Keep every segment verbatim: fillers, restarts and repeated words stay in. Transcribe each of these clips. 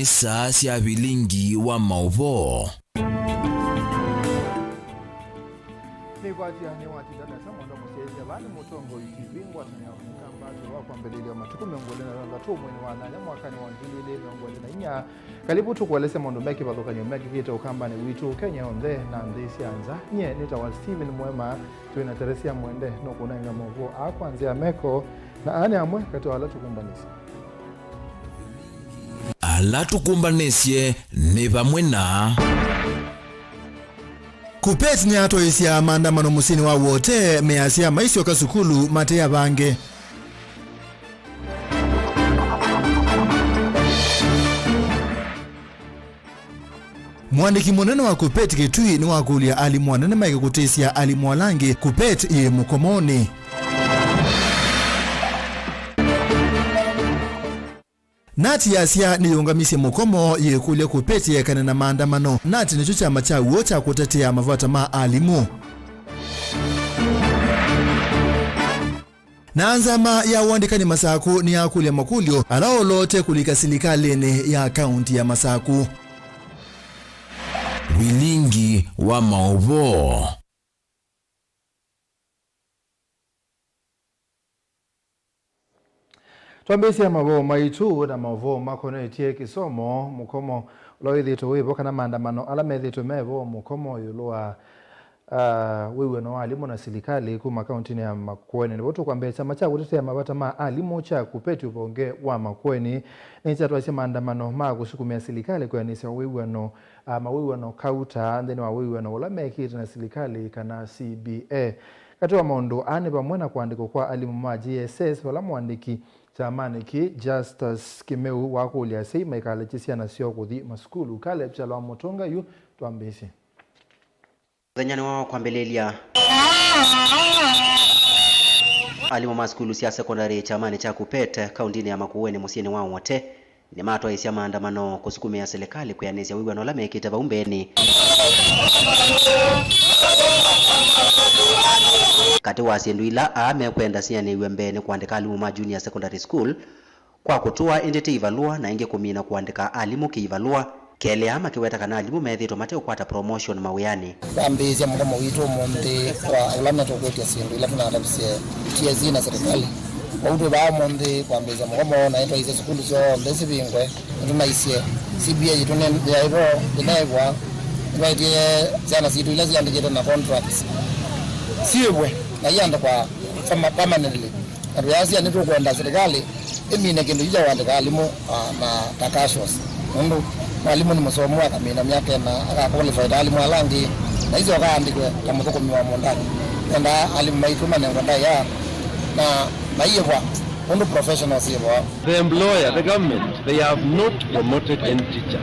Saa sya vilingi wa maũvoo. Nĩkwatya nĩwatinda nesa mũno mũsyaĩĩsya vaa nĩ Mũtongoi T V ngwatanĩo ya Mũkamba, ĩũlũ wa kwambĩlĩlya matukũ mĩongo ĩlĩ na thanthatũ mweinĩ wa nyanya mwakanĩ wa ngili ilĩ mĩongo ĩlĩ na inya. Karibu tũkũelesye maũndũ me kĩvathũkany'o mekĩkĩte ũkambanĩ witũ Kenya yonthe na nthĩ sya nza. Nyie nĩtawa Stephen Mwema, twĩ na Teresia Mwende nũkũnenga maũvoo aa kwa nzĩa ya meko, na aa nĩ amwe katĩ wa ala tũkũmbanĩsye. Ala tũkũmbanĩsye nĩ vamwe na. KUPPET nĩyatwaĩĩsya maandamano mũsyĩnĩ wa Wote, measya maisyoka sukulu mate avange. Mũandĩki mũnene wa KUPPET Kitui nĩwakũlya alimũ anene maeke kũtĩsya alimũ ala angĩ KUPPET yĩ mũkomonĩ. KNUT yasya nĩyĩũngamisye mũkomo yĩkũlya KUPPET yĩekane na maandamano. KNUT nĩkyo kyama kya w'o kya kũtetea mavata ma alimũ. Na nzama ya ũandĩkani Masakũ nĩyakũlya makũlyo ala oloote kũlika silikalĩnĩ ya kaunti ya Masakũ. Vilingi wa maũvoo. Twambĩĩsya mavoo maitũ na mavoo makonetye kĩsomo, mũkomo ũla wĩthĩĩtwe wĩ vo, kana maandamano ala methĩĩtwe me vo, mũkomo ĩũlũ wa, ah, wĩw'ano wa alimũ na silikalĩ kuma kauntinĩ ya Makueni. Nĩvo tũkwambĩĩa. Kyama kya kũtetea mavata ma alimũ kya KUPPET ũvonge wa Makueni nĩkyatwaisye maandamano ma kũsukumĩa silikalĩ kwĩanĩsya wĩw'ano, ah, mawĩw'ano kauta nthĩnĩ wa wĩw'ano ũla mekĩte na silikalĩ kana C B A. Katĩ wa maũndũ aa nĩ vamwe na kũandĩkwa kwa alimũ ma J S S, vala mũandĩki kyamanĩ kĩĩ Justus Kĩmeu wakũlya asyai maikalekye syana syoo kũthi masukulu. Caleb Kyalo wa Mũtũnga yu twambĩĩsye. Mũthenya nĩwoo wa kwambĩlĩlya. Alimũ ma sukulu sya sekondalĩ kyamanĩ kya KUPPET kauntinĩ ya Makueni mũsyĩnĩ wa Wote nĩmatwaĩsya maandamano kũsukumĩa silikalĩ kwĩanĩsya wĩw'ano ũla mekĩte vau mbeenĩ. Katĩ wa syĩndũ ila aa mekwenda sianĩw'e mbee nĩ kũandĩka alimũ ma junior secondary school kwa kũtũa ĩndĩ ti ivalũa, na ĩngĩ kũmina kũandĩka alimũ kĩ-ivalũa. Kelĩ, aa makĩweta kana alimũ methĩĩtwe mateũkwata promotion mawĩanĩ. Twambĩĩsya mũkomo witũ ũmũnthĩ kwa ũla nĩtũkwĩtya syĩndũ ila tũnatavisye T S C na silikalĩ. Kwoou twĩ vaa ũmũnthĩ kwambĩĩsya mũkomo, na nĩtwaisye sukulu syonthe sivingwe. Nĩtũnaisye C B A yitũ nĩ yaĩvo, ĩnaĩvwa. Nĩtwaĩtye syana sitũ ila siandĩkĩte na contracts syĩvwe na iandĩkwa perma-, permanently. Na twĩasya nĩtũkwenda silikalĩ ĩmine kĩndũ kyu kya ũandĩka alimũ, ah, na ta casuals. Nũndũ mwalimũ nĩ mũsomu, akamina myaka ĩna, akakwalify ta alimũ ala angĩ, na isyoka aandĩkwe ta mũthũkũmi wa mũũndanĩ. Twenda alimũ maitũ manengwe ndaĩa na maiĩvwa ũndũ professionals syĩvwa. The employer, the government, they have not promoted any teacher.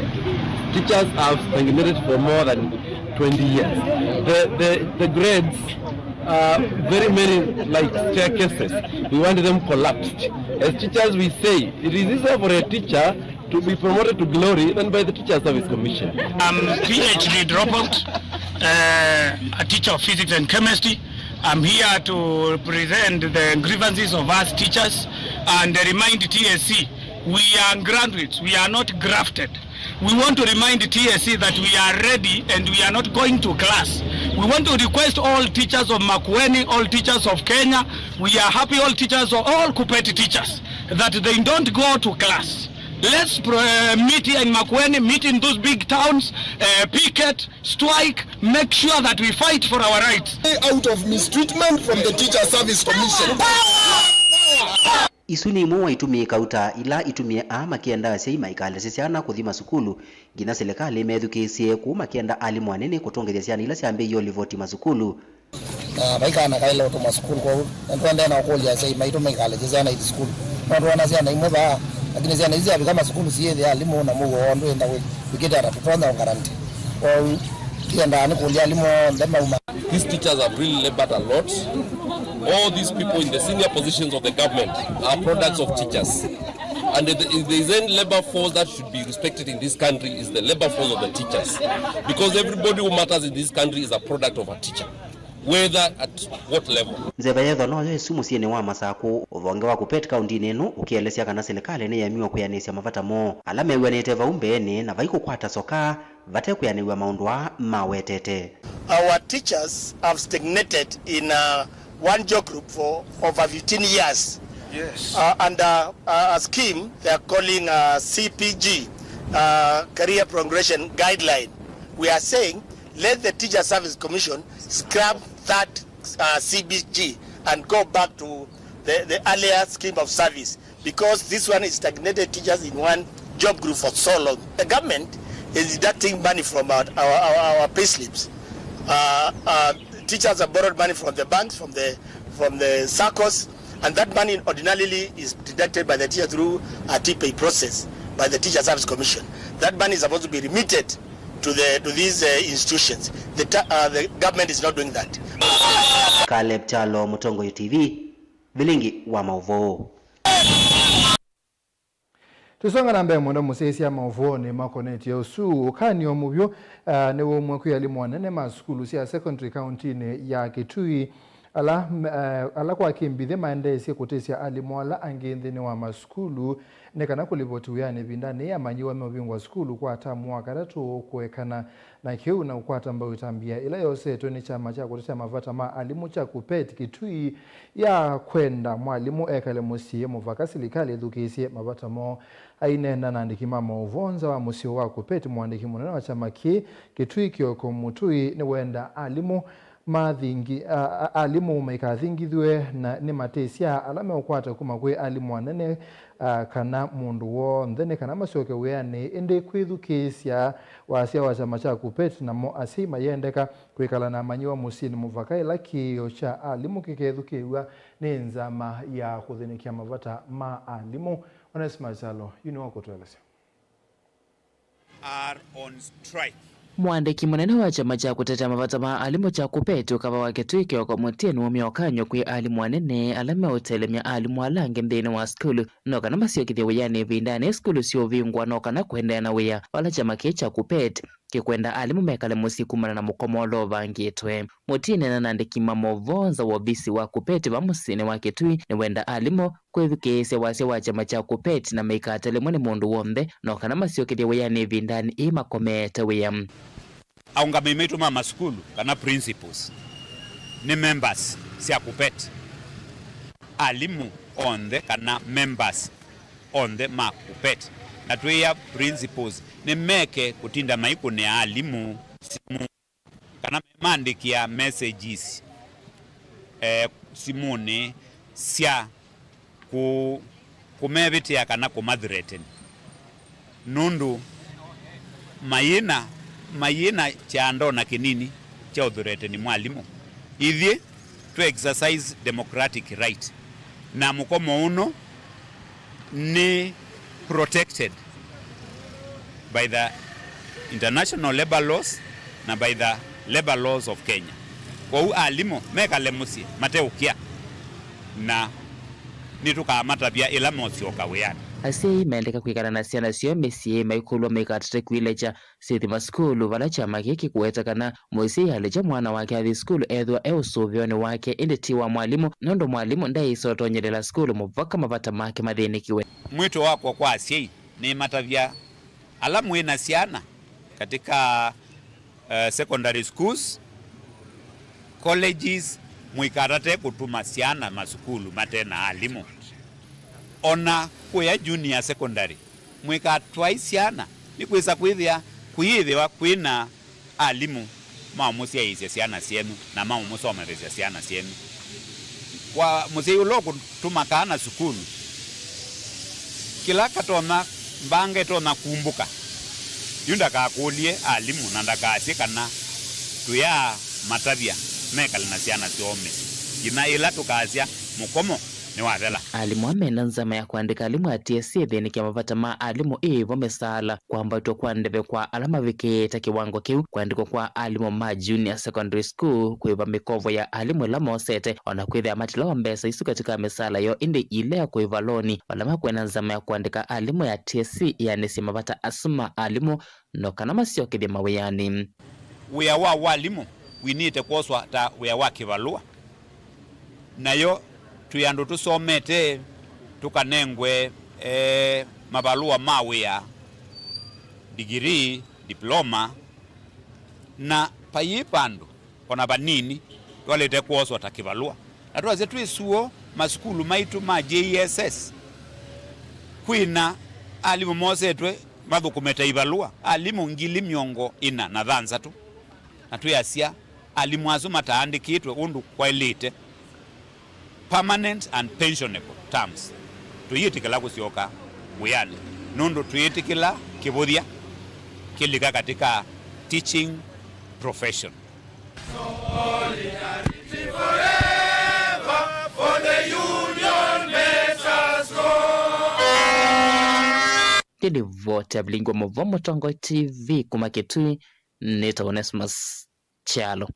Teachers have stagnated for more than twenty years. The, the, the grades, uh, very many, like, staircases. We want them collapsed. As teachers, we say it is easier for a teacher to be promoted to glory than by the Teachers Service Commission. I'm P H D dropout, uh, a teacher of physics and chemistry. I'm here to present the grievances of us teachers and remind T S C, we are graduates, we are not grafted. We want to remind T S C that we are ready and we are not going to class. We want to request all teachers of Makueni, all teachers of Kenya, we are happy, all teachers, all KUPPET teachers, that they don't go to class. Let's pro-, uh, meet here in Makueni, meet in those big towns, uh, picket, strike, make sure that we fight for our rights. Out of mistreatment from the Teacher Service Commission. Isu nĩ imwe wa itumi kauta ila itumie aa makĩenda asyai maikalesye syana kũthi masukulu, nginya silikalĩ ĩmethukĩĩsye kũu makĩenda alimũ anene kũtũngĩthya syana ila syambĩĩie ũlivoti masukulu. Na vaikana kaĩle ũtũmwa sukulu, kwoou nĩtũendee na ũkũlya asyai maitũ maikalesye syana ithi sukulu. No twona syana imwe vaa, lakini syana isu syavika masukulu siyĩthĩa alimũ na mũuo woo ndwĩenda wĩ-, wĩkĩte ata tũtonya ũgaranti. Kwoou tũendaa nĩ kũlya alimũ onthe mauma. These teachers have really labored a lot. All these people in the senior positions of the government are products of teachers. And if there is any labor force that should be respected in this country, is the labor force of the teachers. Because everybody who matters in this country is a product of a teacher. Whether at what level. Nzeva yethwa noyo ĩsu mũsyĩnĩ wa Masakũ, ũvonge wa KUPPET kaũntĩnĩ ĩno ũkĩelesya kana silikalĩ nĩyemiwe kwĩanĩsya mavata moo ala mew'anĩte vau mbeenĩ na vai kũkwata soka vate kwĩanĩw'a maũndũ aa mawetete. Our teachers have stagnated in uh, one job group for over fifteen years. Yes. Uh, under uh, a scheme they are calling uh, C P G, uh, Career Progression Guideline. We are saying let the Teacher Service Commission scrap that uh, C P G and go back to the, the earlier scheme of service, because this one is stagnated teachers in one job group for so long. The government is deducting money from our, our, our, our pay slips. Uh, uh, teachers have borrowed money from the banks, from the, from the saccos, and that money ordinarily is deducted by the teacher through a T-pay process by the Teacher Service Commission. That money is supposed to be remitted to the, to these uh, institutions. The, ta- uh, the government is not doing that. Caleb Kyalo, Mũtongoi T V, vilingi wa maũvoo. Tũsonga na mbee mũno mũsyaĩĩsya maũvoonĩ makonetye ũsu. Ũkany'o mũvyũ, ah, nĩwaumw'e kwĩ alimũ anene ma sukulu sya secondary kauntinĩ ya Kitui, ala, m- eh, ala kwa kĩmbithĩ maendeesye kũtĩsya alimũ ala angĩ nthĩnĩ wa masukulu nĩ kana kũlivoti wĩanĩ ĩvindanĩ yĩĩ amanyĩw'a meũvingũa sukulu kwa tamu wa katatũ kũekana na kĩu na kũkwata mbau ĩtambya ĩla yosetwe nĩ kyama kya kũtetea mavata ma alimũ kya KUPPET Kitui ya kwenda mwalimũ ekale mũsyĩ mũvaka silikalĩ ĩthukĩĩsye mavata moo. Aineena na andĩki ma maũvoo nza wa mũsyĩ wa KUPPET, mũandĩki mũnene wa kyama kĩĩ Kitui Kioko Mũtũi nĩwenda alimũ mathingi- a- a- alimũ maikathingithw'e na nĩmatĩsya ala meũkwata kuma kwĩ alimũ anene, a, kana mũndũ w'onthe nĩ kana masyoke wĩanĩ, ĩndĩ kwĩthukĩĩsya wasya wa kyama kya KUPPET namo asyai mayendeka kwĩkala na amanyĩw'a mũsyĩnĩ mũvaka ĩla kĩĩo kya alimũ kĩkethukĩĩw'a nĩ nzama ya kũthĩnĩkya mavata ma alimũ. Onesmus Kyalo yu nĩwakũtũelesya. Are on strike. Mũandĩki mũnene wa kyama kya kũtetea mavata ma alimũ kya KUPPET ũkava wa Kitui Kioko Mũtũi nĩwaumya ũkany'o kwĩ alimũ anene ala meũtelemya alimũ ala angĩ nthĩnĩ wa sukulu no kana masyokethye wĩanĩ ĩvindanĩ sukulu siũvingũa no kana kũendeea na wĩa vala kyama kĩĩ kya KUPPET kĩkwenda alimũ mekale mũsyĩ kumana na mũkomo ũla ũvangĩtwe. Mũtũi na andĩki ma maũvoo nza wa ovisi wa KUPPET va mũsyĩnĩ wa Kitui nĩwenda alimũ kwĩthukĩĩsya wasya wa kyama kya KUPPET na maikatelemwe nĩ mũndũ w'onthe no kana masyokethye wĩanĩ ĩvindanĩ ĩĩ makomeete wĩa. Aũngamĩi maitũ ma masukulu kana principals nĩ members sya KUPPET. Alimũ onthe kana members onthe ma KUPPET, na twĩĩa principals nĩmeke kũtinda maikũnĩa alimũ simũ kana memandĩkĩa messages, eh, simũnĩ sya kũ- kũmevĩtĩa kana kũmathreaten, nũndũ mayĩna mayĩna kyando na kĩnini kya ũthreaten mwalimũ. Ithyĩ tũ exercise democratic right, na mũkomo ũno nĩ protected by the international labor laws na by the labor laws of Kenya. Kwoou alimũ mekale mũsyĩ mateũkĩa, na nĩtũkamatavya ĩla mosyoka wĩanĩ. Asyai mendeka kwĩkala na syana syoo mĩsyĩ maikũlw'a maikatate kwilekya syĩthi masukulu, vala kyama kĩĩ kĩkũweta kana mũsyai alekya mwana wake athi sukulu ethĩwa e ũsũvĩonĩ wake, ĩndĩ ti wa mwalimũ, nũndũ mwalimũ ndaĩsa ũtonyelela sukulu mũvaka mavata make mathĩnĩkiwe. Mwĩto wakwa kwa asyai, nĩmatavya ala mwĩ na syana katika, eh, secondary schools, colleges, mũikatate kũtuma syana masukulu mate na alimũ. Ona kũya junior secondary, mũikatwai syana, nĩkwĩsa kwĩthĩa kũyĩthĩwa kwĩna alimũ maũmũsyaĩĩsya syana syenyu na maũmũsomethesya syana syenyu. Kwa mũsyai ũla ũkũtuma kana sukulu, kĩla katonya, mbanga ĩtonya kumbũka, yu ndakakũlye alimũ na ndakasye kana tũyamatavya mekale na syana syoo mĩsyĩ nginya ĩla tũkasya mũkomo nĩwathela. Alimũ aa mena nzama ya kũandĩka alimũ a T S C ĩthĩnĩkya mavata ma alimũ ĩvo mĩsaala, kwambatw'a kwa ndeve kwa ala mavikĩĩte kĩwango kĩu, kũandĩkwa kwa alimũ ma junior secondary school, kũĩva mĩkovo ya alimũ ĩla mosete, o na kwĩthĩa matilawa mbesa isu katika mĩsaala yoo, ĩndĩ ilea kũĩva loni, vala makwenda nzama ya kũandĩka alimũ ya T S C ĩanĩsye mavata asu ma alimũ no kana masyokethye mawĩanĩ. Wĩa wa walimũ winĩte kwoswa ta wĩa wa kĩvalũa. Nayo twĩ andũ tũsomete, tũkanengwe, eh, mavalũa ma wĩa, ndigirii, diploma, na vayĩ vandũ ona vanini twalĩte kwoswa ta kĩvalũa. Na twasya twĩ suo, masukulu maitũ ma J S S kwĩna alimũ mosetwe mathũkũme ta ivalũa, alimũ ngili mĩongo ĩna na thanthatũ, na twĩasya alimũ asu mataandĩkĩtwe ũndũ kwaĩlĩte, permanent and pensionable terms, tũyĩtĩkĩla kũsyoka wĩanĩ, nũndũ twĩtĩkĩla kĩvũthya kĩlika katika teaching profession. Solidarity forever for the union makes us strong. Nĩ livoti ya Vilingi wa Mauvoo Mũtongoi T V kuma Kitui, nĩ ta Onesmus Kyalo.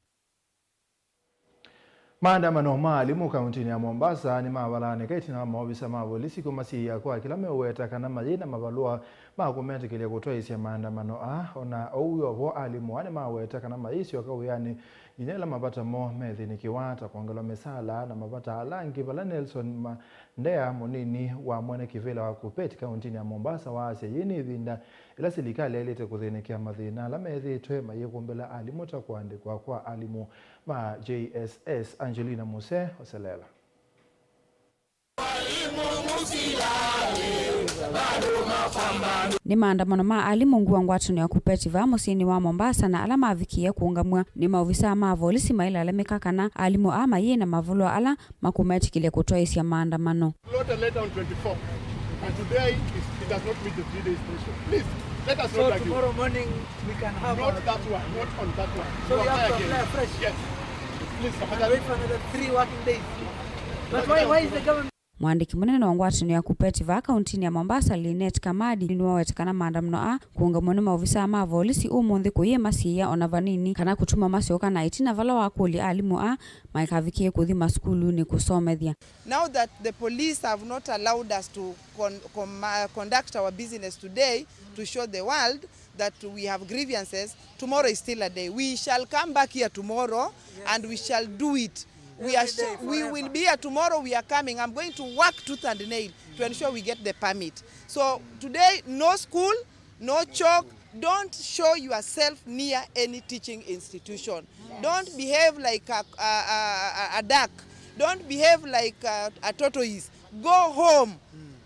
Maandamano ma alimũ kauntinĩ ya Mombasa nĩmavalanĩka ĩtina wa maovisa ma volisi kũmasiĩĩa kwa kĩla meũweta kana mayĩ na mavalũa ma kũmetĩkĩlya kũtwaĩĩsya maandamano aa. Ona ũu wĩ o vo, alimũ aa nĩmaweta kana mayĩsyoka wĩanĩ nginya ĩla mavata moo methĩnĩkĩwa, ta kwongelwa mĩsaala na mavata ala angĩ, vala Nelson Mandea, mũnini wa mwene kĩvĩla wa KUPPET kauntinĩ ya Mombasa, waasya yĩĩ nĩ ĩvinda ĩla silikalĩ yaĩlĩte kũthĩnĩkĩa mathĩna ala methĩĩtwe mayĩkũmbĩla alimũ, ta kũandĩkwa kwa alimũ ma J S S. Angelina Muse Oselela. Nĩ maandamano ma alimũ ngũa ngwatanĩo ya KUPPET vaa mũsyĩnĩ wa Mombasa, na ala mavikie kũũngamw'a nĩ maovisaa ma volisi mailalamĩka kana alimũ aa mayĩ na mavalũa ala makũmetĩkĩlya kũtwaĩĩsya maandamano. Wrote a letter on twenty-four, and today it, it does not meet the three days threshold. Please, let us So not argue. Tomorrow morning we can have Not a that one, not on that one. So You we have to apply again. Afresh. Yes. Please, And tafadhali. Wait for another three working days. But why, why is the government Mwandĩki mũnene wa ngwatanĩo ya KUPPET vaa kauntinĩ ya Mombasa, Linet Kamadi, nĩwawete kana maandamano aa kũũngamw'a nĩ maovisaa ma volisi ũmũnthĩ kũyĩ masiĩĩa ona vanini kana kũtuma masyoka na ĩtina vala wakũlya alimũ aa maikavikie kũthi masukulunĩ kũsomethya. Now that the police have not allowed us to con- com- uh, conduct our business today to show the world that we have grievances, tomorrow is still a day. We shall come back here tomorrow and we shall do it. We are Every day, sh- we forever. Will be here tomorrow. We are coming. I'm going to work tooth and nail to ensure we get the permit. So today, no school, no chalk. Don't show yourself near any teaching institution. Don't behave like a, a, a, a duck. Don't behave like a, a tortoise. Go home.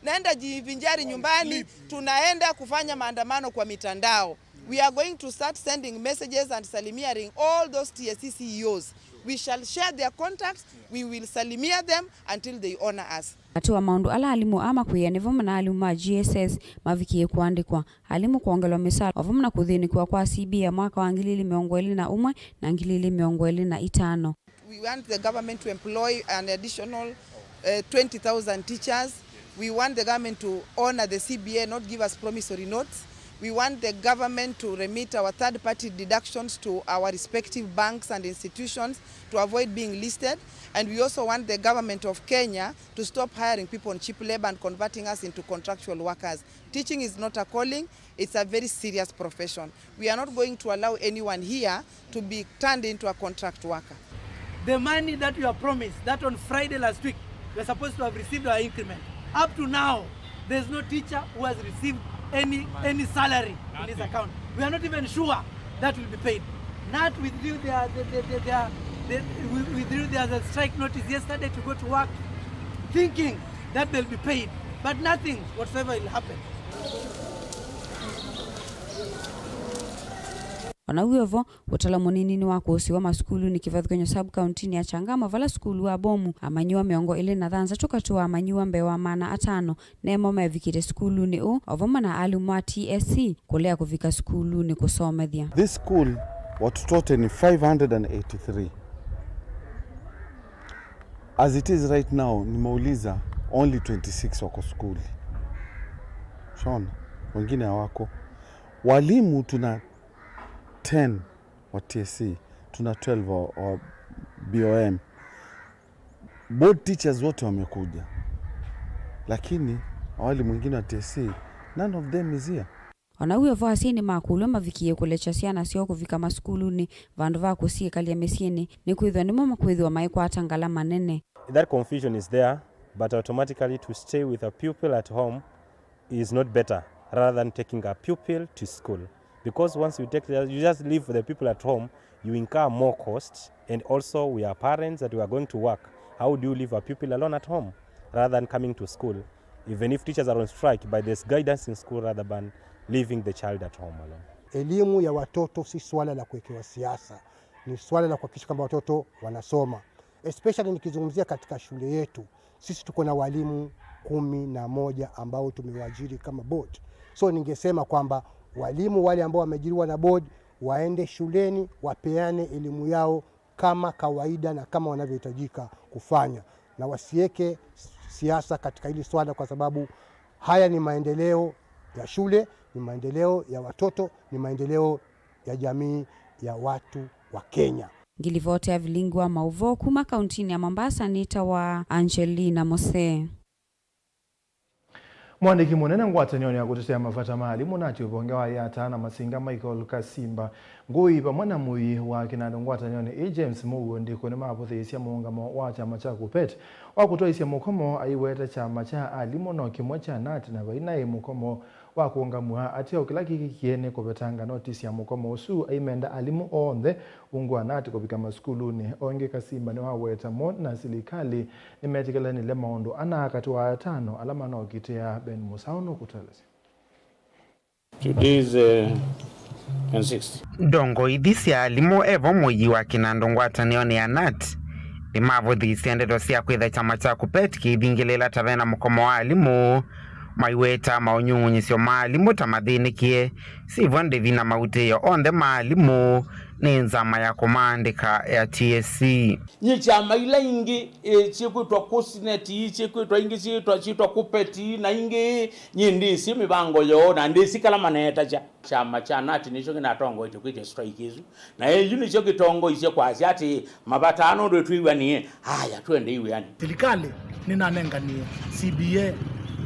Nenda jivinjari nyumbani. Tunaenda kufanya maandamano kwa mitandao. We are going to start sending messages and salimiaring all those T S C C E Os. We shall share their contacts. We will salimia them until they honor us. Katĩ wa maũndũ ala alimũ aa makwĩĩa nĩ vamwe na alimũ ma G S S mavikie kũandĩkwa, alimũ kwongelwa mĩsaala, o vamwe na kũthĩnĩkĩwa kwa C B A ya mwaka wa ngili ili mĩongo ĩlĩ na ũmwe na ngili ili mĩongo ĩlĩ na itano. We want the government to employ an additional, uh, twenty thousand teachers. We want the government to honor the C B A, not give us promissory notes. We want the government to remit our third-party deductions to our respective banks and institutions to avoid being listed. And we also want the government of Kenya to stop hiring people on cheap labor and converting us into contractual workers. Teaching is not a calling, it's a very serious profession. We are not going to allow anyone here to be turned into a contract worker. The money that we are promised, that on Friday last week, we are supposed to have received our increment. Up to now, there's no teacher who has received any, any salary in his account. We are not even sure that will be paid. N A T withdrew their, their, their, their, their, they wi- withdrew their, their strike notice yesterday to go to work, thinking that they'll be paid, but nothing whatsoever will happen. Ona wĩ o vo, ũtalo mũnini nĩ wa kũsiwa masukulunĩ kĩvathũkany'o sub-kauntinĩ ya Changamwe, vala sukulu wa Bomu, amanyĩw'a mĩongo ĩlĩ na thanthatũ katĩ wa amanyĩw'a mbee wa maana atano nemo mevikĩte sukulunĩ ũũ, o vamwe na alimũ ma T S C kũlea kũvika sukulunĩ kũsomethya. This school, watoto wote ni five hundred and eighty-three. As it is right now, nimeuliza, only twenty-six wako skuli. Shona, wengine hawako. Walimu tuna ten wa T S C, tuna twelve wa, wa B O M. Board teachers wote wamekuja, lakini walimu wengine wa T S C, none of them is here. O na w'o vo asyai nĩmakũlw'a mavikĩe kũlekya syana syoo kũvika masukulunĩ vandũ va kũsyĩkalya mĩsyĩnĩ, nĩkwĩthĩwa nĩmo makwĩthĩwa maikwata ngalama nene. That confusion is there, but automatically to stay with a pupil at home is not better rather than taking a pupil to school. Because once you take the, you just leave the pupil at home, you incur more costs, and also we are parents that we are going to work. How do you leave a pupil alone at home rather than coming to school? Even if teachers are on strike, but there's guidance in school rather than leaving the child at home alone. Elimu ya watoto si swala la kuwekewa siasa, ni swala la kuhakikisha kwamba watoto wanasoma. Especially nikizungumzia katika shule yetu, sisi tuko na walimu kumi na moja ambao tumewaajiri kama board. So ningesema kwamba walimu wale ambao wameajiriwa na board waende shuleni, wapeane elimu yao kama kawaida na kama wanavyohitajika kufanya, na wasiweke siasa katika hili swala, kwa sababu haya ni maendeleo ya shule, ni maendeleo ya watoto, ni maendeleo ya jamii ya watu wa Kenya. Ngilivoti ya vilingi wa maũvoo kuma kauntinĩ ya Mombasa nĩtawa Angelina Mose. Mwandĩki mũnene ngwatanĩonĩ ya kũtetea mavata ma alimũ, nati ũvonge wa Yatta na Masinga, Michael Kasimba Ngui, vamwe na mũi wa kĩnandũ ngwatanĩonĩ ĩĩ, James Mũuo Ndiku, nĩmavũthĩĩsye mũũngamo wa kyama kya KUPPET wa kũtwaĩsya mũkomo aiweta kyama kya alimũ no kĩmwe kya nat, na vainaĩ mũkomo wa kũũngamw'a ateo kĩla kĩkĩkie nĩ kũvetanga notisi ya mũkomo ũsu, aimenda alimũ onthe ungu wa nat kũvika masukulunĩ. O ĩngĩ, Kasimba nĩwaweta mo na silikalĩ nĩmetĩkĩlanĩle maũndũ ana katĩ wa atano ala manookitĩa. Ben Mũsaũ nũkũtũelesya. Today is, uh, twenty-sixth. Ndongoi ithi sya alimũ e vo mũi wa kĩnandũ ngwatanĩonĩ ya nat nĩmavũthĩĩsye ndeto sya kwĩtha kyama kya KUPPET kĩivingĩlĩĩla ta vena mũkomo wa alimũ, maiweta maũnyung'unyĩsyo ma alimũ ta mathĩnĩkĩe, syĩvo ndĩvi na mautĩĩo onthe ma alimũ nĩ nzama ya kũmaandĩka ya T S C. Nyie kyama ila ingĩ, ĩ, syĩkwĩtwa KUSNET, syĩkwĩtwa ingĩ syĩtwa, syĩtwa KUPPET, na ingĩ, nyie ndĩsĩ mĩvango yoo, na ndĩsĩ kala maneetasya. Kyama kya nat nĩkyo kĩnatongoetye kwĩtya strike ĩsu, na yu nĩkyo kĩtongoisye kwasya atĩ, mavata aa nũndũ twĩw'anĩe, aya, twende iw'anĩ. Silikalĩ nĩnanenganie C B A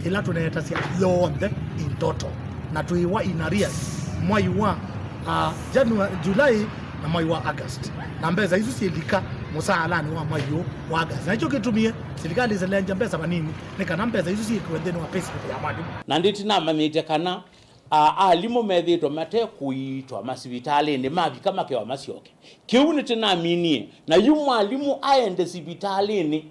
ĩla tũneetasya yonthe in total, na twĩwa in arrears mwai wa, ah, January, July na mwai wa August, na mbesa isu syĩlika mũsaalanĩ wa mwai ũũ wa August. Na nĩkyo kĩtumie silikalĩ ĩsilengya mbesa vanini nĩ kana mbesa isu syĩkĩwe nthĩnĩ wa payslip ya mwalimũ. Na ndĩtinamanyĩte kana, a, alimũ methĩĩtwe mate kũiitwa masivitalĩnĩ, mavika makewa masyoke. Kĩu nĩtĩnaminie, na yu mwalimũ aende sivitalĩnĩ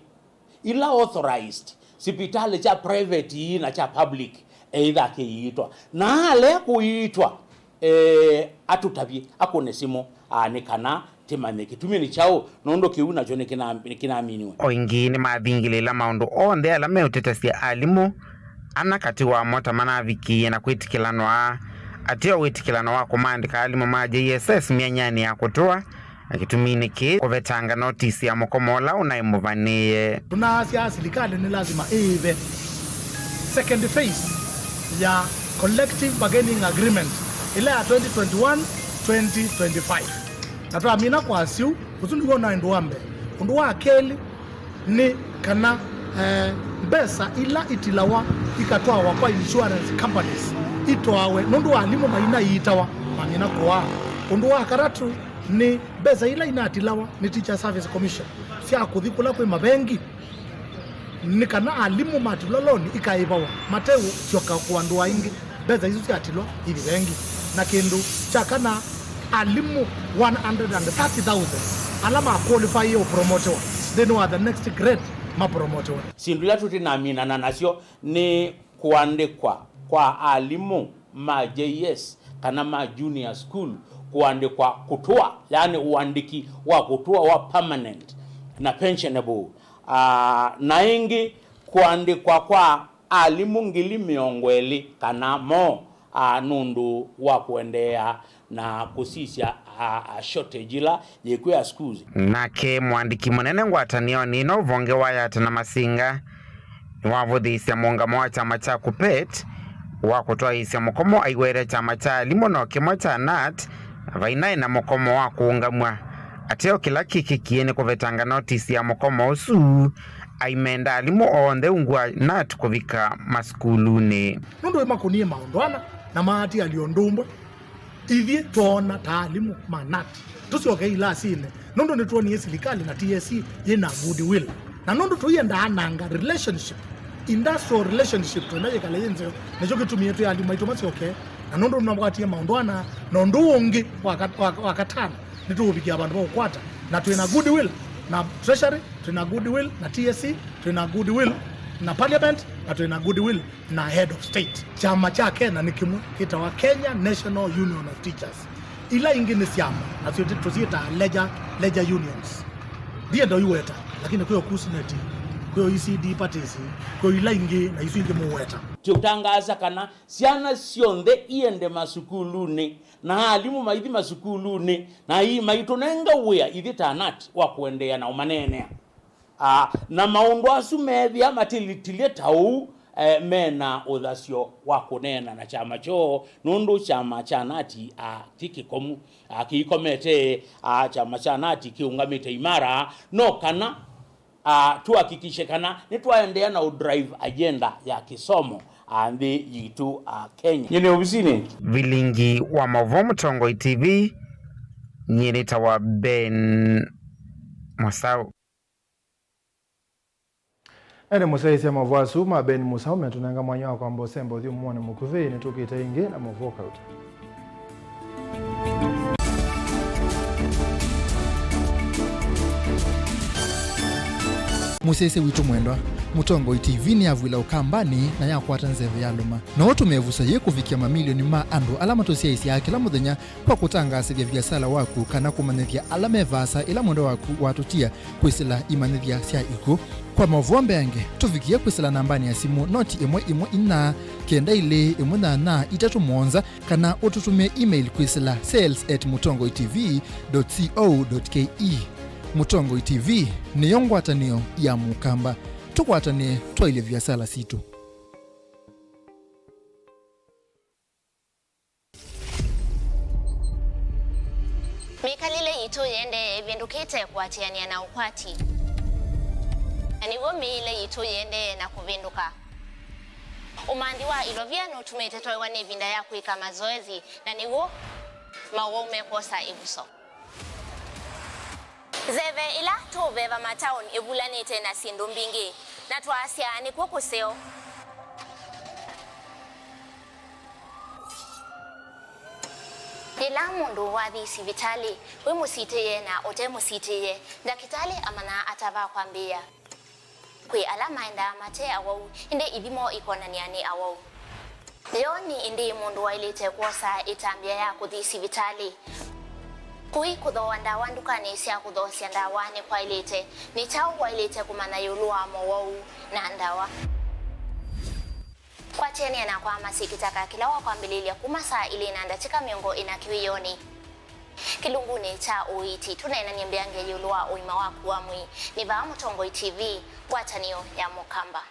ila authorized, sivitalĩ kya private ii na kya public, eĩtha akĩiitwa. Na alea kũiitwa, e, atũtavye, akũne simũ, a, nĩ kana tĩmanye kĩtumi nĩ kyaũ, nũndũ kĩu nakyo nĩkĩna-, nĩkĩnaminiwe. O ĩngĩ nĩmathingĩlĩĩla maũndũ onthe ala meũtetesya alimũ, ana katĩ wamo ta manavikĩie na kwĩtĩkĩlanwa ateo wĩtĩkĩlano wa kũmaandĩka alimũ ma J S S myanyanĩ ya kũtũa, na kĩtuminĩ kĩĩ kũvetanga notisi ya mũkomo ũla ũnaĩ mũvanĩĩe. Tũnaasya silikalĩ nĩ lasima ĩĩve second phase ya collective bargaining agreement ĩla ya twenty twenty-one, twenty twenty-five. Na twamina kwasya ũu, ũsu nĩw'o ũnaĩ ũndũ wa mbee. Ũndũ wa kelĩ nĩ kana, eh, mbesa ila itilawa ikatwawa kwa insurance companies itwawe, nũndũ wa alimũ mainaiitawa mamina kũaa. Ũndũ wa katatũ nĩ mbesa ila inatilawa nĩ Teacher Service Commission sya kũthi kũla kwĩ mavengi, nĩ kana alimũ matilwa loan ikaĩvawa mateũsyoka kũandũa ĩngĩ. Mbesa isu syatilwa ithi vengi. Na kĩndũ kya kana, alimũ one hundred and thirty thousand ala ma qualify ũpromotewa nthĩnĩ wa the next grade mapromotewa. Syĩndũ ila tũtinaminana nasyo nĩ kũandĩkwa kwa alimũ ma J S kana ma junior school, kũandĩkwa kũtũa, yaani ũandĩki wa kũtũa wa permanent na pensionable. Ah, na ĩngĩ kũandĩkwa kwa alimũ ngili mĩongo ĩlĩ kana moo, a, nũndũ wa kũendeea na kũsisya, a, a, shortage ĩla yĩkw'o ya schools. Nake mũandĩki mũnene ngwatanĩonĩ ĩno ũvonge wa Yatta na Masinga nĩwavũthĩĩsya mũũngamo wa kyama kya KUPPET wa kũtwaĩĩsya mũkomo aiweta kyama kya alimũ no kĩmwe kya nat, na vainaĩ na mũkomo wa kũũngamw'a ateo kĩla kĩkĩkie nĩ kũvetanga notisi ya mũkomo ũsu. Aimenda alimũ onthe ungu wa nat kũvika masukulunĩ. Nũndũ ĩmakũnie maũndũ ana, na maatialya ũndũ ũmwe. Ithyĩ twoona ta alimũ ma nat tũsyoke ilasinĩ, nũndũ nĩtwonie silikalĩ na T S C yĩ na goodwill. Na nũndũ tũiendaa nanga relationship, industrial relationship, twenda yĩkale yĩ nzeo, nĩkyo kĩtumie twĩ alimũ maitũ masyoke. Na nũndũ nĩnamwatie maũndũ ana, na ũndũ ũngĩ wa ka-, wa, wa katano, nĩtũũvikĩa vandũ va ũkwata, na twĩ na goodwill na treasury, twĩ na goodwill na T S C, twĩ na goodwill na parliament, na twĩ na goodwill na head of state. Kyama kya Kenya nĩ kĩmwe kĩtawa Kenya National Union of Teachers. Ila ingĩ nĩ syama, nasyo tĩ-, tũsyĩtaa leisure, leisure unions. Ndienda ũiweta, lakini kwĩ o KUSNET, kwĩ o E C D parties, kwĩ o ila ingĩ, na isu ingĩ mũweta. Tũtangaasa kana syana syonthe iende masukulunĩ, na alimũ maithi masukulunĩ, na ii maitũnenga wĩa ithyĩ ta nat wa kũendeea na ũmaneenea. Ah, na maũndũ asu meethĩa matilĩtilye ta ũu, eh, me na ũthasyo wa kũneena na kyama kyoo, nũndũ kyama kya nat, ah, ti kĩkomu, ah, kĩikomete, ah, kyama kya nat kĩũngamĩte imara, no kana, ah, tũhakikishe kana nĩtwaendeea na ũdrive agenda ya kĩsomo, ah, nthĩ yitũ, ah, Kenya. Nyie nĩ ovisinĩ. Vilingi wa maũvoo Mũtongoi T V, nyie nĩtawa Ben Mũsaũ. Ene mũsyaĩĩsya maũvoo asu ma Ben Mũsaũ metũnenga mwanya wa kwamba ũsemba ũthyũmũonĩ mũkuvĩ. Nĩtũkĩte ĩngĩ na maũvoo kauta. Mũsyaĩĩsya witũ mwendwa, Mũtongoi T V nĩyavw'ĩla Ũkambanĩ na yakwata nzeve ya lũma. No ũtũmĩe ĩvuso yĩĩ kũvikĩa mamilioni ma andũ ala matũsyaĩĩsyaa kĩla mũthenya kwa kũtangaasĩthya viasala waku kana kũmanyĩthya ala me vaasa ĩla mwendwa waku watũtia kwĩsĩla imanyĩthya sya ikw'ũ. Kwa maũvoo mbeange, tũvikĩe kwĩsĩla nambanĩ ya simũ noti ĩmwe ĩmwe inya, kenda ilĩ ĩmwe nyanya itatũ mũonza, kana ũtũtũmĩe email kwĩsĩla sales at mũtongoi T V dot co dot K E. Mũtongoi T V nĩyo ngwatanĩo ya Mũkamba. Tũkwatanĩe twaĩlye viasala sitũ. Mĩkalĩle yitũ yĩendee ĩvĩndũkĩte kũatĩanĩa na ũkwati, na nĩw'o mĩĩle yitũ yĩendee na kũvĩndũka. Ũmanthi wa ilovia nũtumĩte twaĩwa nĩ ĩvinda ya kwĩka mazoezi, na nĩw'o maũwau mekwosa ĩvuso. Nzeve ĩla tũũveva mataoni ĩvulanĩte na syĩndũ mbingĩ, na twaasya nĩkw'o kũseo. Yĩla mũndũ wathi sivitalĩ, wĩ mũsitĩĩe na ũte mũsitĩĩe, ndakĩtalĩ amanyaa ata va kwambĩĩa. Kwĩ ala maendaa mate awau, ĩndĩ ithimo ikonany'a nĩ awau. Yo nĩ ĩndĩĩ mũndũ waĩlĩte kwosa ĩtambya ya kũthi sivitalĩ? Kũi kũthooa ndawa ndukanĩ sya kũthoosya ndawa nĩkwaĩlĩte? Nĩ kyaũ waĩlĩte kũmanya ĩũlũ wa mowau na ndawa? Kwatĩanĩa nakwa Mercy Kĩtaka kĩla wakwambĩlĩlya kuma saa ilĩ na ndatĩka mĩongo ĩna kĩwĩonĩ. Kĩlungunĩ kya ũiiti, tũneenany'e mbeange ĩũlũ wa ũima waku wa mwĩĩ. Nĩ vaa Mũtongoi T V, ngwatanĩo ya Mũkamba.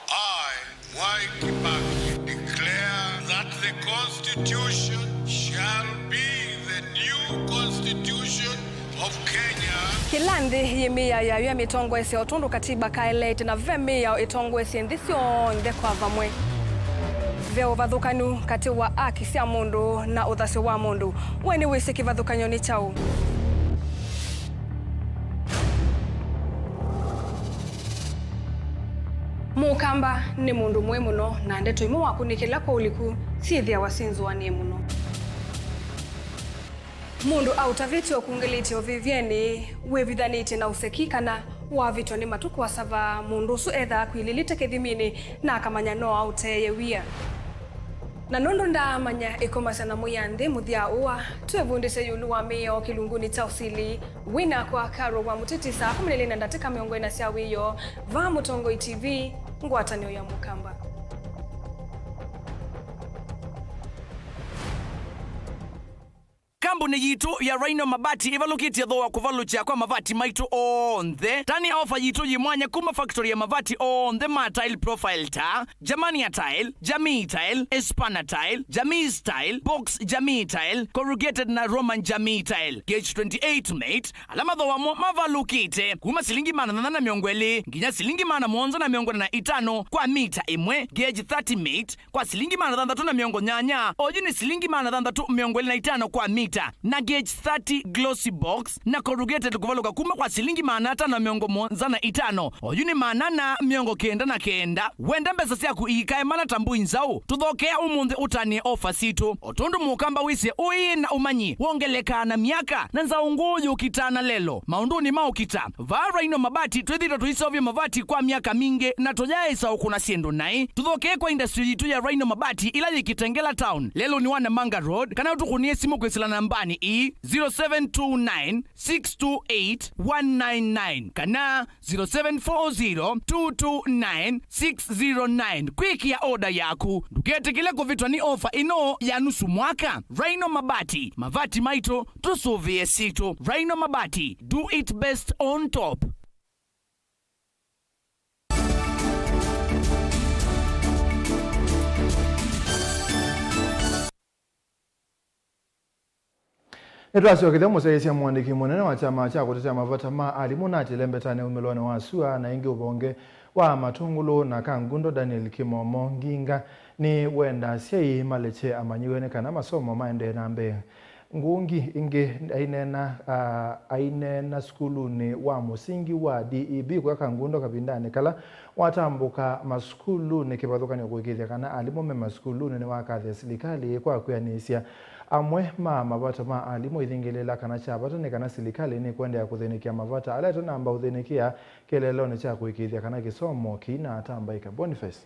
I, Mwai Kibaki, declare that the Constitution shall be the new Constitution of Kenya. Kĩla nthĩ yĩ mĩao yayo ya mĩtongoesye o tondũ katiba kaeleete, na ve mĩao ĩtongoesye nthĩ syonthe kwa vamwe. Ve ũvathũkanu katĩ wa aki sya mũndũ na ũthasyo wa mũndũ. We nĩwĩsĩ kĩvathũkany'o nĩ kyaũ? Mũkamba nĩ mũndũ mũĩ mũno, na ndeto imwe wakũnĩkĩla kwa ũliku syĩthĩawa syĩnzũanĩe mũno. Mũndũ aũtavĩtye ũkungĩlĩtye ũvĩvyenĩ, wĩvithanĩtye na ũseki, kana wavĩtwa nĩ matũ kũasava, mũndũ ũsu ethaa akwilĩlĩte kĩthiminĩ na akamanya no aũteeye wia. Na nũndũ ndaamanya ĩkomasya na mũya nthĩ mũthya ũa, twĩvundĩsye ĩũlũ wa mĩao kĩlungunĩ kya ũsili. Wĩ nakwa Carol wa Mũtiti saa kũmi na ilĩ na ndatĩka mĩongo ĩna sya wĩoo, vaa Mũtongoi T V, ngwatanĩo ya Mũkamba. Kambuni yitũ ya Rhino Mabati ĩvalũkĩtye thooa kũvalũkya kwa mavati maitũ onthe. Tani ofa yitũ yĩ mwanya kuma factory ya mavati onthe ma tile profile ta Germania Tile, Jamii Tile, Espana Tile, Jamii Tile, Box Jamii Tile, Corrugated na Roman Jamii Tile, gauge twenty-eight mate, ala mathooa mo mavalũkĩte kuma silingi maana thanthatũ na mĩongo ĩlĩ nginya silingi maana mũonza na mĩongo ĩna na itano kwa mita ĩmwe, gauge thirty mate, kwa silingi maana thanthatũ na mĩongo nyanya, oyu nĩ silingi maana thanthatũ mĩongo ĩlĩ na itano kwa mita, na gauge thirty glossy box na corrugated kũvalũka kuma kwa silingi maana atano mĩongo mũonza na itano, oyu nĩ maana ana mĩongo kenda na kenda. Wenda mbesa syaku iikae mana ta mbũi nzaũ, tũthokea ũmũnthĩ ũtanĩe ofa sitũ. O tondũ mũkamba wĩsĩ ũĩ na ũmanyi wongelekaa na myaka, na nzaũ ngũũ yũkitaa na lelo maũndũnĩ ma ũkita. Vaa Rhino Mabati twĩthĩĩtwe tũiseũvya mavati kwa myaka mingĩ na tũyaaĩsa ũkũna syĩndũ naĩ. Tũthokee kwa industry yitũ ya Rhino Mabati ĩla yĩ Kitengela Town, lelũnĩ wa Namanga Road, kana ũtũkũnĩe simũ kwĩsĩla nambanĩ ii, zero seven two nine, six two eight, one nine nine kana zero seven four zero, two two nine, six zero nine kwĩkĩa oda yaku. Ndũketĩkĩle kũvĩtwa nĩ ofa ĩno ya nusu mwaka. Rhino Mabati, mavati maitũ, tũsũvĩe sitũ. Rhino Mabati, do it best on top. Nĩtwasyokethya mũsyaĩĩsya mũandĩki mũnene wa kyama kya kũtetea mavata ma alimũ na ati lembetanĩ umĩlonĩ wa sua na ĩngĩ ũvonge wa matũngũlũ na kangundo, Daniel Kimomo Nginga, nĩwenda asyai malekye amanyĩw'e nĩ kana masomo maendee na mbee. Ngungi ĩngĩ aineena, ah, aineena sukulunĩ wa mũsingi wa D E B kũya Kangundo kavindanĩ kala watambũka masukulunĩ kĩvathũkany'o kũĩkĩĩthya kana alimũ me masukulunĩ nĩwakathya silikalĩ kwa kwĩanĩsya amwe ma mavata ma alimũ ithingĩlĩĩla kana kya vata nĩ kana silikalĩ nĩkũendeea kũthĩnĩkĩa mavata ala ĩtanamba ũthĩnĩkĩa kĩeleelonĩ kya kũĩkĩĩthya kana kĩsomo kĩinatambaĩka. Boniface.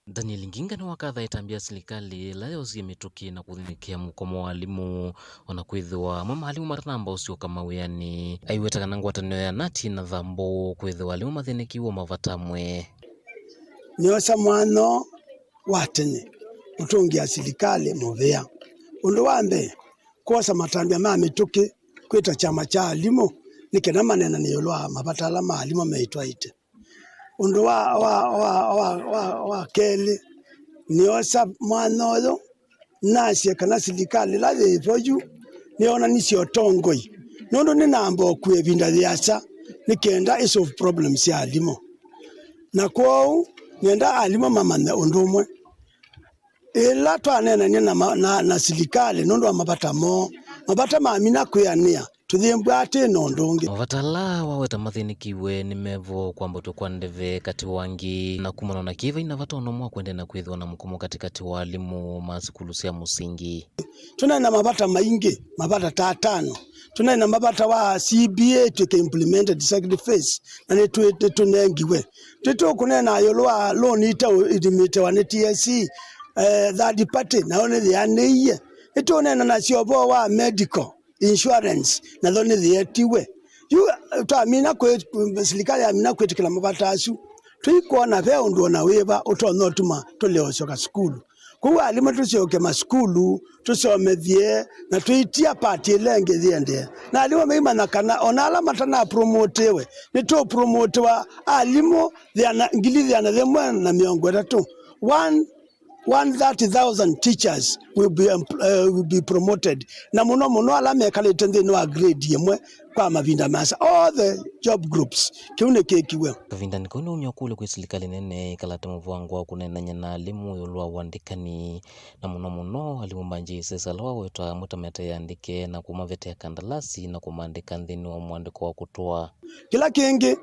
Daniel Nginga nĩwakatha ĩtambya ya silikalĩ ĩla yosie mĩtũkĩ na kũthĩnĩkĩa mũkomo wa alimũ, o na kwĩthĩwa amwe ma alimũ matanamba ũsyoka mawĩanĩ. Aiweta kana ngwatanĩo ya nati na thambũ kwĩthĩwa alimũ mathĩnĩkĩiwe mavata amwe. Nĩosa mwanya wa tene kũtũngĩa silikalĩ mũvea. Ũndũ wa mbee, kwosa matambya ma mĩtũkĩ kwĩta kyama kya alimũ nĩ kana maneenanĩe ĩũlũ wa mavata ala ma alimũ meĩtwaĩte. Ũndũ wa, wa, wa, wa, wa, wa kelĩ, nĩosa mwanya ũyũ nasye kana silikalĩ ĩla yĩ vo yu nĩyonanisye ũtongoi, nũndũ nĩnamba ũkua ĩvinda yĩasa nĩ kenda ĩ solve problems sya alimũ. Na kwoou nĩenda alimũ mamanye ũndũ ũmwe. Ĩla twaneenany'a na, ma- na, na silikalĩ nũndũ wa mavata moo, mavata mamina kwĩanĩa, tũyĩmbwa atĩ na ũndũ ũngĩ. Mavata ala waweta mathĩnĩkĩiwe nĩ mevo kwambatw'a kwa ndeve katĩ wa angĩ, na kumana na kĩĩ vai na vata o na ũmwe wa kũendeea na kwĩthĩwa na mũkomo katĩkatĩ wa alimũ ma sukulu sya mũsingi. Tũnaĩ na mavata maingĩ, mavata ta atano. Tũnaĩ na mavata wa C B A twĩke implemented second phase, na nĩtwĩ- nĩtũnengiwe. Tũtũkũneena ĩũlũ wa loan itaũlimĩtĩwa nĩ T S C, eh, third party, nayo nĩyĩanĩie. Nĩtũũneena nasyo ũvoo wa medical insurance, nayo nĩyĩetiwe. Yu, eh, twamina kwĩ- silikalĩ yamina kwĩtĩkĩla mavata asu, tũikwona ve ũndũ o na wĩva ũtonya ũtuma tũlea ũsyoka sukulu. Kwoou alimũ tũsyoke masukulu, tũsomethye, na tũitia part ĩla ĩngĩ yĩendee. Na alimũ maimanya kana o na ala matanapromotiwe, nĩtũũpromotiwa alimũ yĩana- ngili yĩana yĩmwe na mĩongo ĩtatũ. One, one thirty thousand teachers will be empl- eh, will be promoted. Na mũno mũno ala mekalĩte nthĩnĩ wa grade ĩmwe kwa mavinda maasa. All the job groups. Kĩu nĩkĩkiwe. Kavindanĩ kau nĩwaumya kũlyo kwĩ silikalĩ nene ĩkalate mũvango wa kũneenany'a na alimũ ĩũlũ wa ũandĩkani, na mũno mũno alimũ ma J S S ala wawetwa amwe ta metaĩ andĩke na kũmavetea kandalasi na kũmaandĩka nthĩnĩ wa mũandĩko wa kũtũa. Kĩla kĩngĩ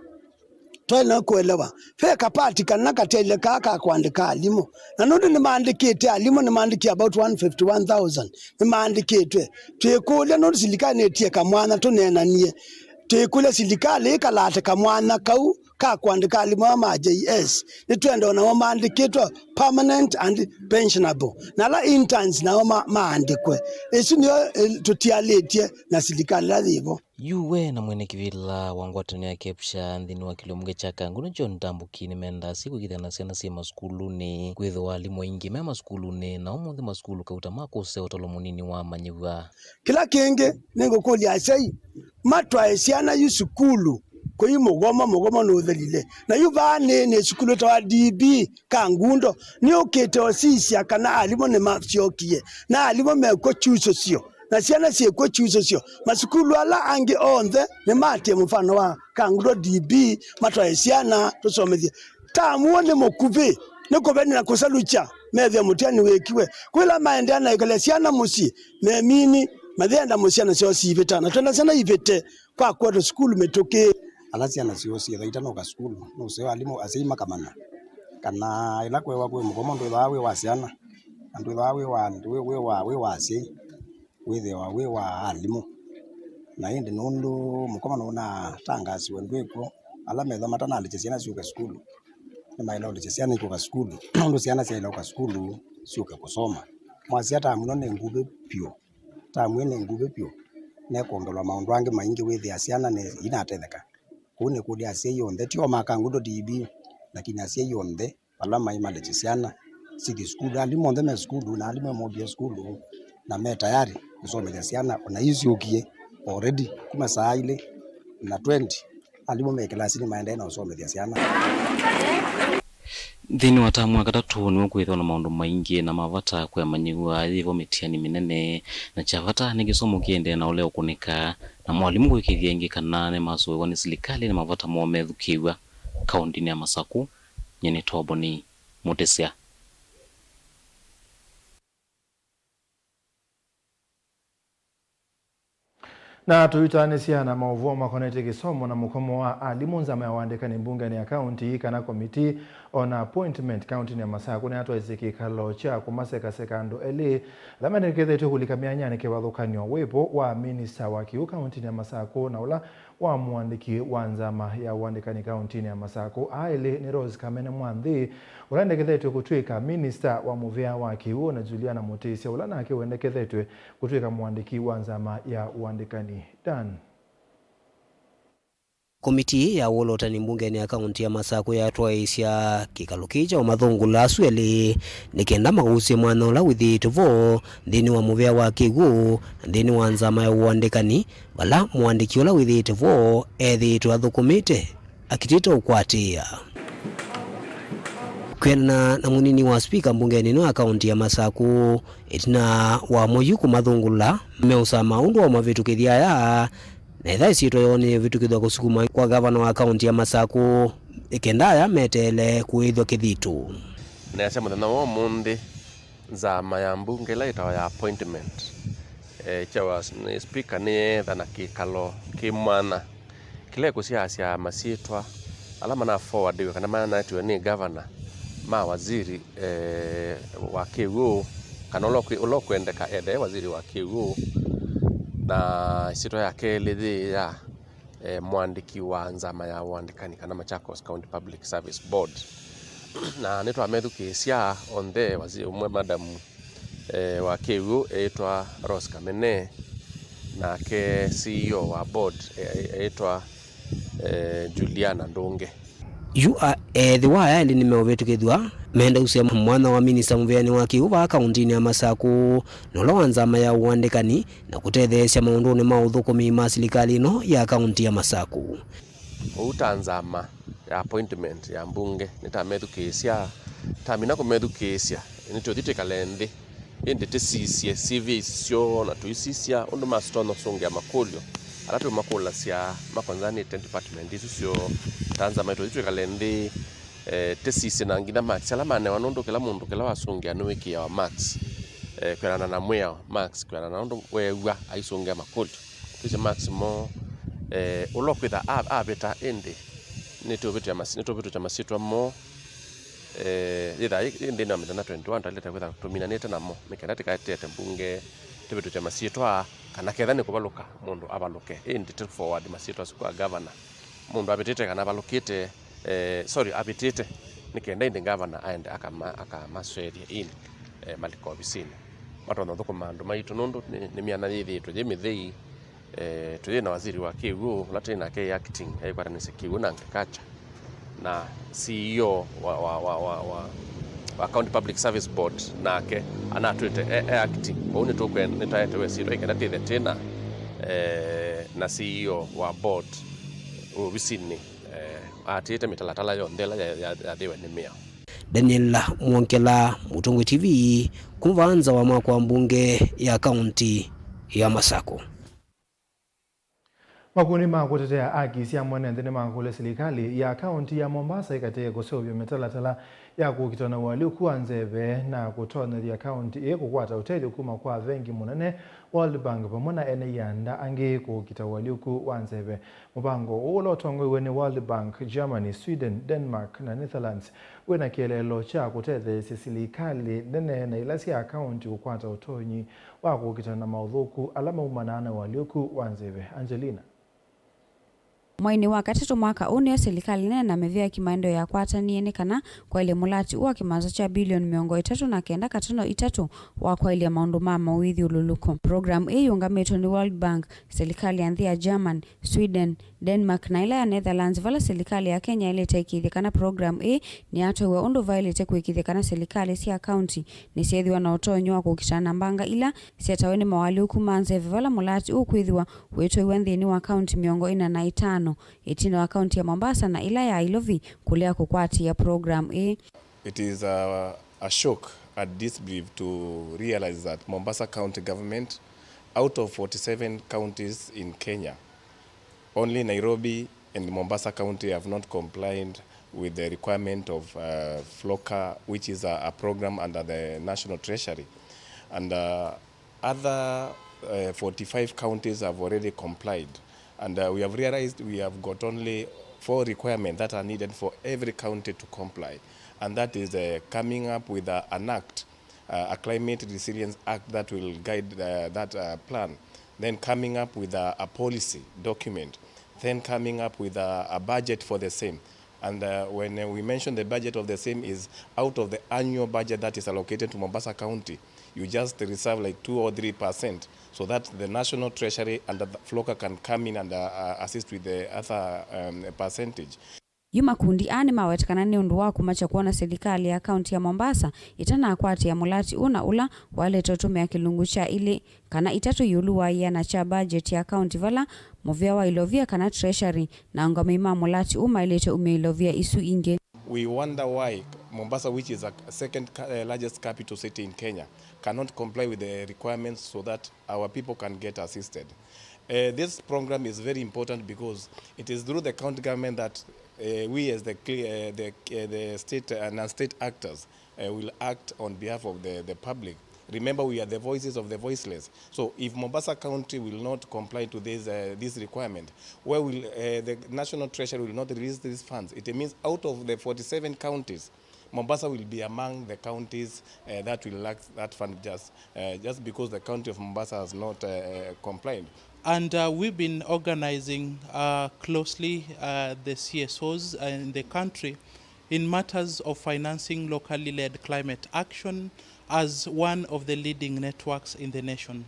twaĩle kũelewa, ve kapati kana katyaĩle kaa ka kũandĩka alimũ, na nũndũ nĩmaandĩkĩte alimũ, nĩmaandĩkie about one fifty one thousand nĩmaandĩkĩtwe. Twĩkũlya nũndũ silikalĩ nĩtie kamwanya tũneenanie. Twĩkũlya silikalĩ ĩkalate kamwanya kau ka kũandĩka alimũ aa ma J S. Nĩtwenda o nao maandĩkĩtwe permanent and pensionable. Na ala interns nao ma- maandĩkwe. Ĩsu nĩyo, eh, tũtialĩtye na silikalĩ ĩla yĩvo. Yu we na mwene kĩvĩla wa ngwatanĩo ya KEPSHA nthĩnĩ wa kĩlio mbunge kya Kangundo John Ndambuki nĩmendaa kwĩkĩthya na syana syĩ masukulunĩ, kwĩthĩwa alimũ aingĩ me masukulunĩ, na ũmũnthĩ masukulu kauta ma kũsea ũtalo mũnini wa amanyĩw'a. Kĩla kĩngĩ, nĩngũkũlya asyai matwae syana yu sukulu, kũi mũgomo, mũgomo nũthelile. Na yu vaa nĩ, nĩ sukulu ĩtawa D B Kangundo, nĩũkĩte ũsisya kana alimũ nĩmasyokie, na alimũ mekw'o kyusũsyo, na syana syĩkw'o kyusũsyo. Masukulu ala angĩ onthe nĩmatie mũfano wa Kangundo D B, matwae syana tũsomethye. Tamu ũũ nĩ mũkuvĩ, nĩ kũvenĩ na kũsalukya methĩa mũtiani wĩkiwe. Kwĩla maendeea na ĩkale syana mũsyĩ, memini, mayenda mũsyana syoo sivĩta, na twenda syana ivĩte kwa kwetwa sukulu mĩtũkĩ. Ala syana syoo syĩthaita noka sukulu, nũseo alimũ asyai makamanya kana ĩla kwewa kwĩ mũgomo ndwĩthawa wĩ wa syana, na ndwĩthawa wĩ wa, wĩ, wĩ wa, wĩ wa asyai, wĩthĩawa wĩ wa alimũ. Na ĩndĩ nũndũ mũgomo nũnatangasiwe ndwĩkw'o, ala methwa matanalikya syana syũke sukulu, nĩmaĩle ũlikya syana ikũka sukulu, nũndũ syana syaĩle ũka sukulu syũke kũsoma. Mwasya tamu ĩno nĩ nguvĩ vyũ. Tamu ĩno nĩ nguvĩ vyũ, nekwongelwa maũndũ angĩ maingĩ wĩthĩa syana nĩ inatetheka. Kũu nĩkũlya asyai onthe, ti o ma Kangundo D B, lakini asyai onthe vala maĩ malekye syana sithi sukulu. Alimũ onthe me sukulu, na alimũ emokie sukulu, na me tayari kũsomethya syana, ona ii syũkie already kuma saa ilĩ na twenty, alimũ me kĩlasinĩ maendee na ũsomethya syana. Nthĩnĩ wa tamu wa katatũ nĩw'o kwĩthĩwa na maũndũ maingĩ na ma vata kwĩ amanyĩw'a yĩvo mĩtiani mĩnene, na kya vata nĩ kĩsomo kĩendee na ũla ũkũnĩka, na mwalimũ kũĩkĩĩthya ĩngĩ kana nĩmasũĩwa nĩ silikalĩ na mavata moo methukĩĩw'a kaũntĩnĩ ya Masakũ. Nyie nĩ Toboni Mũtĩsya. Na tũitaanĩsya na maũvoo makonetye kĩsomo na mũkomo wa alimũ, nzama ya ũandĩkani mbungenĩ ya kaunti kana komiti, o na appointment kauntinĩ ya Masakũ nĩyatwaisye kĩkalo kya kũmasekaseka andũ elĩ ala mendekethetw'e kũlika myanyanĩ kĩvathũkany'o wĩvo wa minista wa kĩw'ũ kauntinĩ ya Masakũ na ũla wa mũandĩki wa nzama ya ũandĩkani kauntinĩ ya Masakũ. Aa elĩ nĩ Rose Kamene Mwanthi, ũla endekethetw'e kũtw'ĩka minista wa mũvĩa wa kĩw'ũ, na Juliana Mũtĩsya, ũla nake wendekethetw'e kũtw'ĩka mũandĩki wa nzama ya ũandĩkani. Dan. Komiti ya wũlotani mbungenĩ ya kaunti ya Masakũ yatwaĩĩsya kĩkalo kĩĩ kya ũmathũngũla asu elĩ nĩ kenda mausye mwanya ũla wĩthĩĩtwe vo nthĩnĩ wa mũvĩa wa kĩw'ũ na nthĩnĩ wa nzama ya ũandĩkani, vala mũandĩki ũla wĩthĩĩtwe vo ethĩĩtwe athũkũmĩte akitĩte ũkwatĩĩa. Kwĩanana na mũnini wa spika mbungenĩ ĩno ya kaunti ya Masakũ, ĩtina wa moyu kũmathũngũla, meũsama ũndũ wa mavĩtũkĩthya aya, na ethĩwa ĩsyĩtwa yoo nĩyĩvĩtũkĩthw'a kũsukuma kwa gavana wa kaunti ya Masakũ, ĩkenda aya meteele kũĩthw'a kĩthito. Neasya mũthenya wa ũmũnthĩ, nzama ya mbunge ĩla ĩtawa ya appointment, eh, ĩkyawa nĩ spika nĩyeetha na kĩkalo kĩ mwanya kĩla ĩkũsyaasya masyĩtwa ala mana forwardiwe kana manetiwe nĩ gavana ma waziri, eh, wa kĩw'ũ, kana ũla ũkwĩ-, ũla ũkwendeka ethĩwe waziri wa kĩw'ũ, na ĩsyĩtwa ya kelĩ yĩ ya eh, mũandĩki wa nzama ya ũandĩkani kana Machakos County Public Service Board. Na nĩtwamethukĩĩsya onthe, waziri ũmwe, madam, eh, wa kĩw'ũ eĩtwa Rose Kamene, nake C E O wa board, eh, eĩtwa, eh, Juliana Ndũnge. Yu a-, ethĩwa aya elĩ nĩmeũvĩtũkĩthw'a, menda ũsea mwanya wa minista mũvĩanĩ wa kĩw'ũ vaa kauntinĩ ya Masakũ, na ũla wa nzama ya ũandĩkani, na kũtetheesya maũndũnĩ ma ũthũkũmi ma silikalĩ ĩno ya kaunti ya Masakũ. Ũu ta nzama ya appointment ya mbunge, nĩtamethukĩĩsya, tamina kũmethukĩĩsya, nĩtũthi twĩkale nthĩ, ĩndĩ tĩsisye C V syoo na tũisisya ũndũ masitonya ũsũngĩa makũlyo ala tũmakũlasya makonzanĩte department isu syoo. Ta nzama, nĩtũthi twĩkale nthĩ, eh, tĩsisye na nginya marks ala manewa, nũndũ kĩla mũndũ kĩla wasũngĩa nĩwĩkĩawa marks, eh, kwĩanana na mwĩao, marks kwĩanana na ũndũ weew'a aisũngĩa makũlyo. Tĩsisye marks moo, eh, ũla ũkwĩtha a-, avĩta, ĩndĩ nĩtũvĩtũkya mas-, nĩtũvĩtũkya masyĩtwa moo, eh, yĩtha yĩ, yĩ nthĩnĩ wa mĩthenya twenty-one, twaĩlĩte kwĩtha tũminanĩte namo, nĩ kenda tĩkaetete mbunge tũvĩtũkye masyĩtwa, kana ketha nĩ kũvalũka mũndũ avalũke, ĩndĩ tũ forward masyĩtwa asu kwa gavana. Mũndũ avĩtĩte kana avalũkĩte, eh, sorry, avĩtĩte, nĩ kenda ĩndĩ gavana aende akama-, akamasweethye in, eh, malika ovisinĩ. Matonya ũthũkũma andũ maitũ, nũndũ nĩ, nĩ myanya yĩthĩĩtwe yĩ mĩthei, Eh, twĩ na waziri wa kĩw'ũ, ũla twĩ nake e acting, aikwatanĩsya kĩw'ũ na agriculture, na C E O wa, wa, wa, wa, wa, wa County Public Service Board, nake anatwĩte e, e acting. Kwoou nĩtũkwenda, nĩtaete wesĩtwa ikenda twĩthe twĩ na, eh, na C E O wa board ovisinĩ, eh, atĩĩte mĩtalatala yonthe ĩla ya, ya, yathĩwe nĩ mĩao. Daniel Mwongela, Mũtongoi T V, kuma vaa nza wa mwako wa mbunge ya kaunti ya Masako. Makundi ma kũtetea aki sya mwene nthĩ nĩmakũlya silikalĩ ya kaunti ya Mombasa ĩkatĩĩe kũseũvya mĩtalatala ya kũkita na ũalyũku wa nzeve na kũtonyethya kaunti ĩĩ kũkwata ũtethyo kuma kwa vengi mũnene, World Bank, vamwe na ene ianda angĩ kũkita ũalyũku wa nzeve. Mũvango ũũ ũla ũtongoiw'e nĩ World Bank, Germany, Sweden, Denmark, na Netherlands wĩ na kĩeleelo kya kũtetheesya silikalĩ nene na ila sya kaunti kũkwata ũtonyi wa kũkitana na maũthũku ala maumanaa na ũalyũku wa nzeve. Angelina. Mweinĩ wa katatũ mwaka ũũ nĩyo silikalĩ nene na mĩvĩa ya kĩmaendeeo yakwatanĩe nĩ kana kwaĩlye mũlati ũũ wa kĩmanza kya bilioni mĩongo ĩtatũ na kenda katono itatũ wa kwaĩlya maũndũ ma mawĩthyũlũlũko. Program ĩĩ yĩũngamĩtwe nĩ World Bank, silikalĩ ya nthĩ ya German, Sweden, Denmark, na ĩla ya Netherlands, vala silikalĩ ya Kenya yaĩlĩte ĩkĩĩthye kana program ĩĩ nĩyatwaiwa ũndũ vaĩlĩte kũĩkĩĩthya kana silikalĩ sya kaunti nĩsyeethĩwa na ũtonyi wa kũkitana na mbanga ila syetawe nĩ mawalyũku ma nzeve, vala mũlati ũkwĩthĩwa wĩtwaiwa nthĩnĩ wa kaunti mĩongo ĩna na itano, ĩtina wa kaunti ya Mombasa na ĩla ya Ilovi kũlea kũkwatĩĩa program ĩĩ. It is a, a shock, a disbelief to realize that Mombasa County Government, out of forty-seven counties in Kenya, only Nairobi and Mombasa County have not complied with the requirement of, uh, FLOCA, which is a, a program under the National Treasury. And, uh, other, uh, forty-five counties have already complied. And, uh, we have realized we have got only four requirements that are needed for every county to comply. And that is, uh, coming up with, uh, an act, uh, a climate resilience act that will guide, uh, that, uh, plan. Then coming up with a, a policy document. Then coming up with a, a budget for the same. And, uh, when, uh, we mention the budget of the same, is out of the annual budget that is allocated to Mombasa County, you just reserve like two or three percent so that the National Treasury and the FLOCA can come in and, uh, uh, assist with the other, um, percentage. Yu makundi aa nĩmawetekana nĩ ũndũ wa kũmakya kwona silikalĩ ya kaunti ya Mombasa ĩtanakwatĩĩa mũlati ũũ na ũla waĩlĩte ũtũmĩa kĩlungu kya ilĩ kana itatũ ĩũlũ wa ĩana kya budget ya kaunti, vala mũvĩa wa ilovia kana treasury na aũngamĩi ma mũlati ũũ maĩlĩte umya ilovia isu ingĩ. We wonder why Mombasa, which is a second ca-, eh, largest capital city in Kenya, cannot comply with the requirements so that our people can get assisted. Uh, this program is very important because it is through the county government that, uh, we as the cl-, uh, the, uh, the state, uh, non-state actors, uh, will act on behalf of the, the public. Remember, we are the voices of the voiceless. So if Mombasa County will not comply to this, uh, this requirement, where will, uh, the National Treasury will not release these funds? It means out of the forty-seven counties, Mombasa will be among the counties, uh, that will lack that fund just, uh, just because the county of Mombasa has not, uh, uh, complied. And, uh, we've been organizing, uh, closely, uh, the C S Os in the country in matters of financing locally led climate action as one of the leading networks in the nation.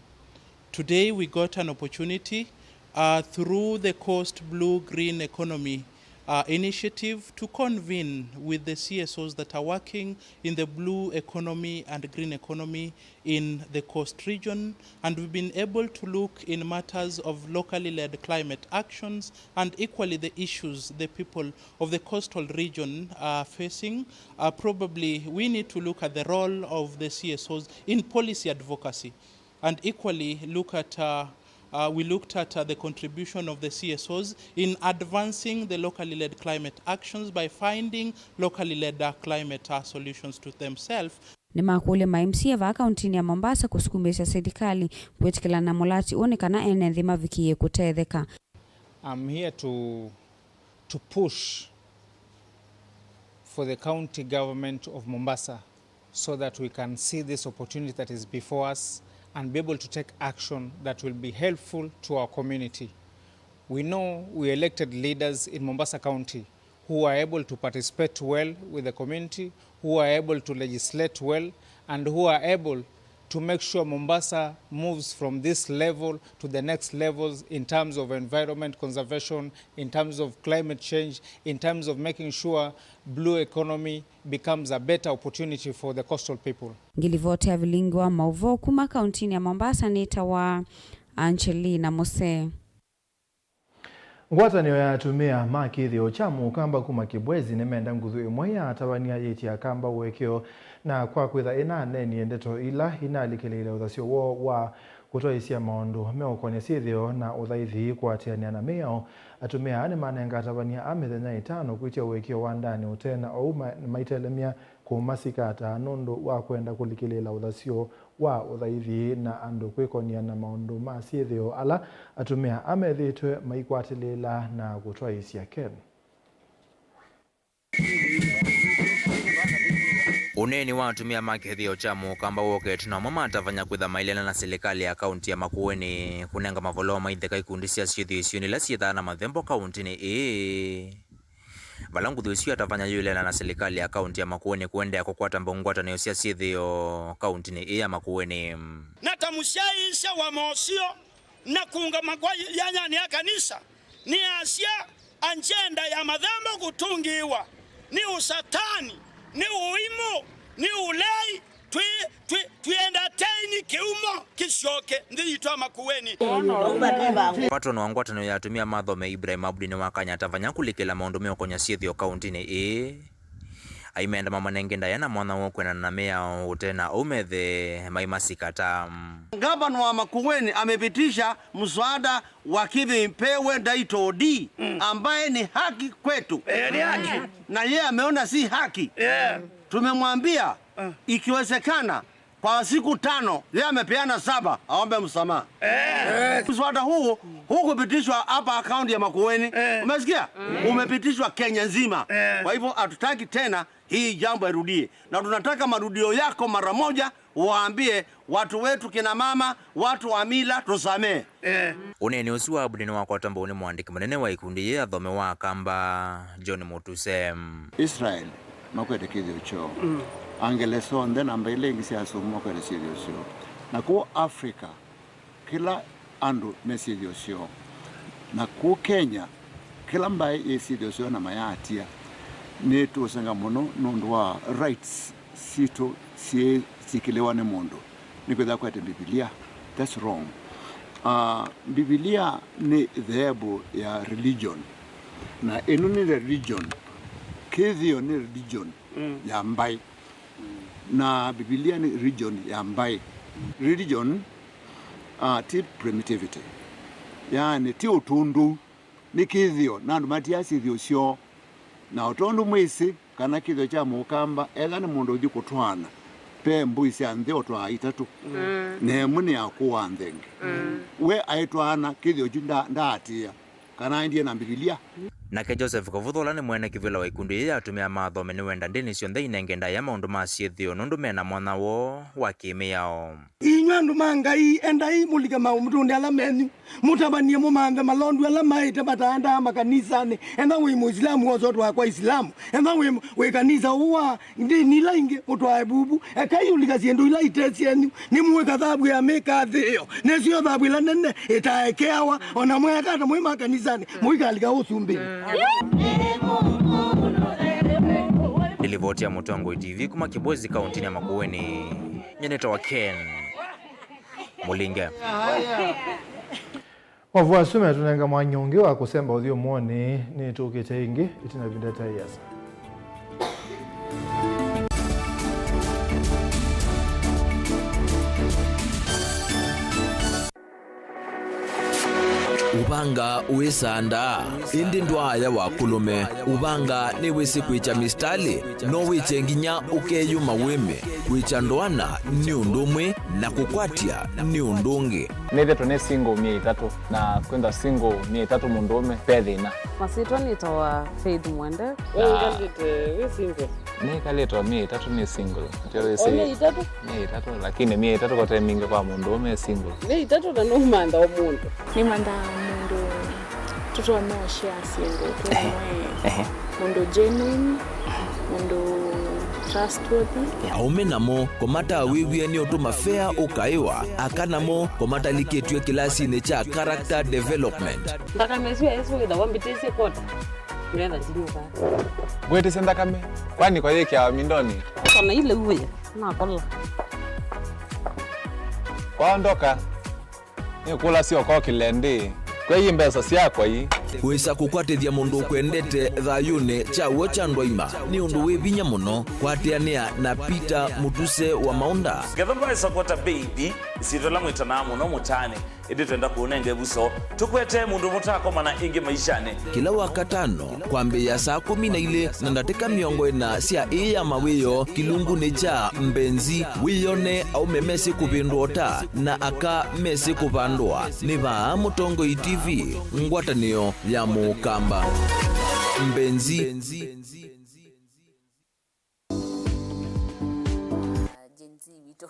Today we got an opportunity, uh, through the Coast Blue Green Economy, uh, initiative to convene with the C S Os that are working in the blue economy and green economy in the coast region, and we've been able to look in matters of locally led climate actions and equally the issues the people of the coastal region are facing. Uh, probably we need to look at the role of the C S Os in policy advocacy. And equally look at, uh, uh, we looked at, uh, the contribution of the C S Os in advancing the locally led climate actions by finding locally led, uh, climate, uh, solutions to themselves. Nĩmakũlya ma M C A vaa kauntinĩ ya Mombasa kũsukumĩĩsya silikalĩ kwĩtĩkĩlana na mũlati ũũ nĩ kana ene nthĩ mavikĩĩe kũtetheka. I'm here to, to push for the county government of Mombasa so that we can see this opportunity that is before us and be able to take action that will be helpful to our community. We know we elected leaders in Mombasa County who are able to participate well with the community, who are able to legislate well, and who are able to make sure Mombasa moves from this level to the next levels in terms of environment conservation, in terms of climate change, in terms of making sure blue economy becomes a better opportunity for the coastal people. Ngilivoti ya vilingi wa mauvoo kuma kauntinĩ ya Mombasa nĩtawa Angelina Mose. Ngwatanĩo ya atumĩa ma kĩthĩo kya Mũkamba kuma Kibwezi nĩmenda nguthu ĩmwe ya atavany'a yĩtye Akamba ũekeo, na kwa kwĩtha ĩnanenie ndeto ila inalikĩlĩĩle ũthasyo woo wa kũtwaĩĩsya maũndũ meũkony'a syĩthĩo na ũthaithi kũatĩanĩa na mĩao. Atumĩa aa nĩmanenga atavany'a aa mĩthenya ĩtano kwĩtya ũekeo wa ndaanĩ ũte na ou ma-, maitelemya kũmasikata nũndũ wa kwenda kũlikĩlĩĩla ũthasyo wa ũthaithi na andũ kwĩkony'a na maũndũ ma syĩthĩo ala atumĩa amethĩĩtwe maikwatĩlĩĩla na kũtwaĩĩsya Ken. Ũneeni wa atumĩa ma kĩthĩo kya Mũkamba wokete na amwe matavany'a kwĩtha maileana na silikalĩ ya kaunti ya Makueni kũnenga mavoloo ma itheka ikundi sya syĩthĩo isionĩ ila syĩthaa na mathembo kauntinĩ ĩĩ. Vala nguthu ĩsu ya atavany'a yũĩleana na silikalĩ ya kaunti ya Makueni kũendeea kũkwata mbau ngwatanĩo sya syĩthĩo kauntinĩ ĩĩ ya Makueni. Na ta mũsyaĩĩsya wa mosio na kũũngama kwa yanyanĩ ya kanisa, nĩasya, angyenda ya mathembo kũtũngĩĩwa nĩ ũsatani, nĩ ũimũ, nĩ ũlei, twĩ, twĩ, twĩenda teini kĩumo kĩsyoke nthĩ yitũ ya Makueni. Patron wa ngwatanĩo ya atumĩa ma Thome, Ibrahim Abdi, nĩwakany'a atavany'a kũlikĩla maũndũ meũkony'a syĩthĩo kauntinĩ ĩĩ. Aimenda mamanenge ndaĩa na mwanya wa kwendana na mĩao ũte na ũu methe maimasikata. Gavana wa Makueni amepitisha mswada wa Kĩvĩpewe Title Deed, ambaye ni haki kwetu. Eh, ni haki. Na yeye ameona si haki. Yeah. Tumemwambia, ikiwezekana, kwa siku tano, yeye amepeana saba, aombe msamaha. Eh. Mswada huu hukupitishwa hapa kaunti ya Makueni. Eh. Umesikia? Umepitishwa Kenya nzima. Eh. Kwa hivyo hatutaki tena hii jambo irudie. Na tunataka marudio yako mara moja, waambie watu wetu, kina mama, watu wa mila, tusamehe. Eh. Ũneeni ũsu wa Abdi nĩwakwatwa mbau nĩ mũandĩki mũnene wa ikundi yĩĩ ya Thome wa Akamba, John Mutuse. Israel makwete kĩthĩo kyoo. Mm. Angelesa onthe namba ila ingĩ sya asũngũ makwete syĩthĩo syoo. Na kũu Africa, kĩla andũ me syĩthĩo syoo. Na kũu Kenya, kĩla mbaĩ yĩ syĩthĩo syoo na mayaatia. Nĩtũũsenga mũno nũndũ wa rights sitũ syĩ-, syĩkĩlĩwa nĩ mũndũ. Nĩkwĩthĩwa kwete Mbivilia. That's wrong. Ah, Mbivilia nĩ theevu ya religion. Na ĩno nĩ religion. Kĩthĩo nĩ religion, mm, ya mbaĩ. Na Mbivilia nĩ religion ya mbaĩ. Religion, ah, ti primitivity. Yaani, ti ũtũndũ, nĩ kĩthĩo, na andũ matiaa syĩthĩo syoo. Na o tondũ mwĩsĩ kana kĩthĩo kya Mũkamba, etha nĩ mũndũ ũthi kũtwaana, ve mbũi sya nthĩ ũtwaa itatũ, mm, na ĩmwe nĩ ya kũaa nthenge. Mm. We aitwaana, kĩthĩo kyu nda-, ndaatĩĩa. Kana aendie na Mbivilia. Nake Joseph Kavutha, ũla nĩ mwene kĩvĩla wa ikundi yĩĩ ya atumĩa ma Thome, nĩwenda ndĩni syonthe inenge ndaĩa maũndũ ma syĩthĩo nũndũ mena mwanya woo wa kĩmĩao. Inyw'ĩ andũ ma Ngai, endai mũlike maũtũnde ala menyu, mũtavany'e, mũmanthe malondu ala maĩte mataandaa makanisanĩ. Enda wĩ Mũisilamu, wosotwaa kwa Isilamu. Enda wĩ, wĩ kanisa ũũ wa ndĩni ila ingĩ, mũtwae vuvu. Ekai ũlika syĩndũ ila ite syenyu. Nĩmũĩ kathavu ya mĩka nthĩ ĩyo. Nĩsyo thavu ĩla nene ĩtaekeawa. O na mwĩatata mwĩ makanisanĩ, mũikalika ũsumbĩnĩ. Nĩ livoti ya Mũtongoi T V kuma Kibwezi, kauntinĩ ya Makueni. Nyie nĩtawa Ken Mũlinge. Maũvoo asu metũnenga mwanya ũngĩ wa kũsemba ũthyũmũonĩ. Nĩtũkĩte ĩngĩ ĩtina ĩvinda ĩtaĩ ĩasa. Ũvanga wĩsaa ndaa, ĩndĩ ndwaaya wa kũlũme. Ũvanga nĩwĩsĩ kwĩkya mistalĩ, no wĩkye nginya ũkeyũma wĩme. Kwĩkya ndoana nĩ ũndũ ũmwe, na kũkwatya nĩ ũndũ ũngĩ. Nĩthĩtwe nĩ single myei ĩtatũ, na kwĩthwa single myei ĩtatũ mũndũũme, ve thĩna. Masyĩtwa nĩtawa Faith Mwende. We wĩkalĩte wĩ single? Nĩkalĩte o myei ĩtatũ nĩ single. Ndio wĩsĩ. O myei ĩtatũ? Myei ĩtatũ, lakini myei ĩtatũ kote mingĩ kwa mũndũũme e single. Myei ĩtatũ na nũmantha o mũndũ. Nĩmanthaa mũndũ tũtonya ũshare syĩndũ twĩ amwe. Ehe. Mũndũ genuine, mũndũ Trustworthy. Aũme namo kũmatawĩw'e nĩ ũndũ mafea ũkaĩwa, aka namo kũmatalikĩtw'e kĩlasinĩ kya character development. Nthakame ĩsu yaĩsu wĩthawa mbĩtĩsye kota. Ngetha ndinyuka. Ngwĩtĩsye nthakame, kwani kwayĩkĩawa mindonĩ? Kana ile uwe, nakola. Kwaondoka. Nĩkũlasya ũkokĩle ndĩ, kwei mbesa syakwa ii. Wĩsa kũkwatĩthya mũndũ ũkwendete thayũnĩ kya w'o kya andũ aima nĩ ũndũ wĩ vinya mũno. Kwatĩanĩa na Peter Mũtuse wa Maũnda. Ngetha ndwaĩsa kwata baby, ĩsyĩtwa ĩla mwĩtanaa mũno mũtaanĩ, ĩndĩ twenda kũũnenga ĩvuso. Tũkwete mũndũ mũtakomana ĩngĩ maishanĩ. Kĩla Wakatano, kwambĩĩa saa kũmi na ilĩ na ndatĩka mĩongo ĩna sya ĩĩ ya mawĩoo, kĩlungunĩ kya Mbenzi, wĩyone aũme mesĩ kũvĩndũa ũta na aka mesĩ kũvandũa. Nĩ vaa Mũtongoi T V, ngwatanĩo ya Mũkamba. Mbenzi. Gen Z witũ.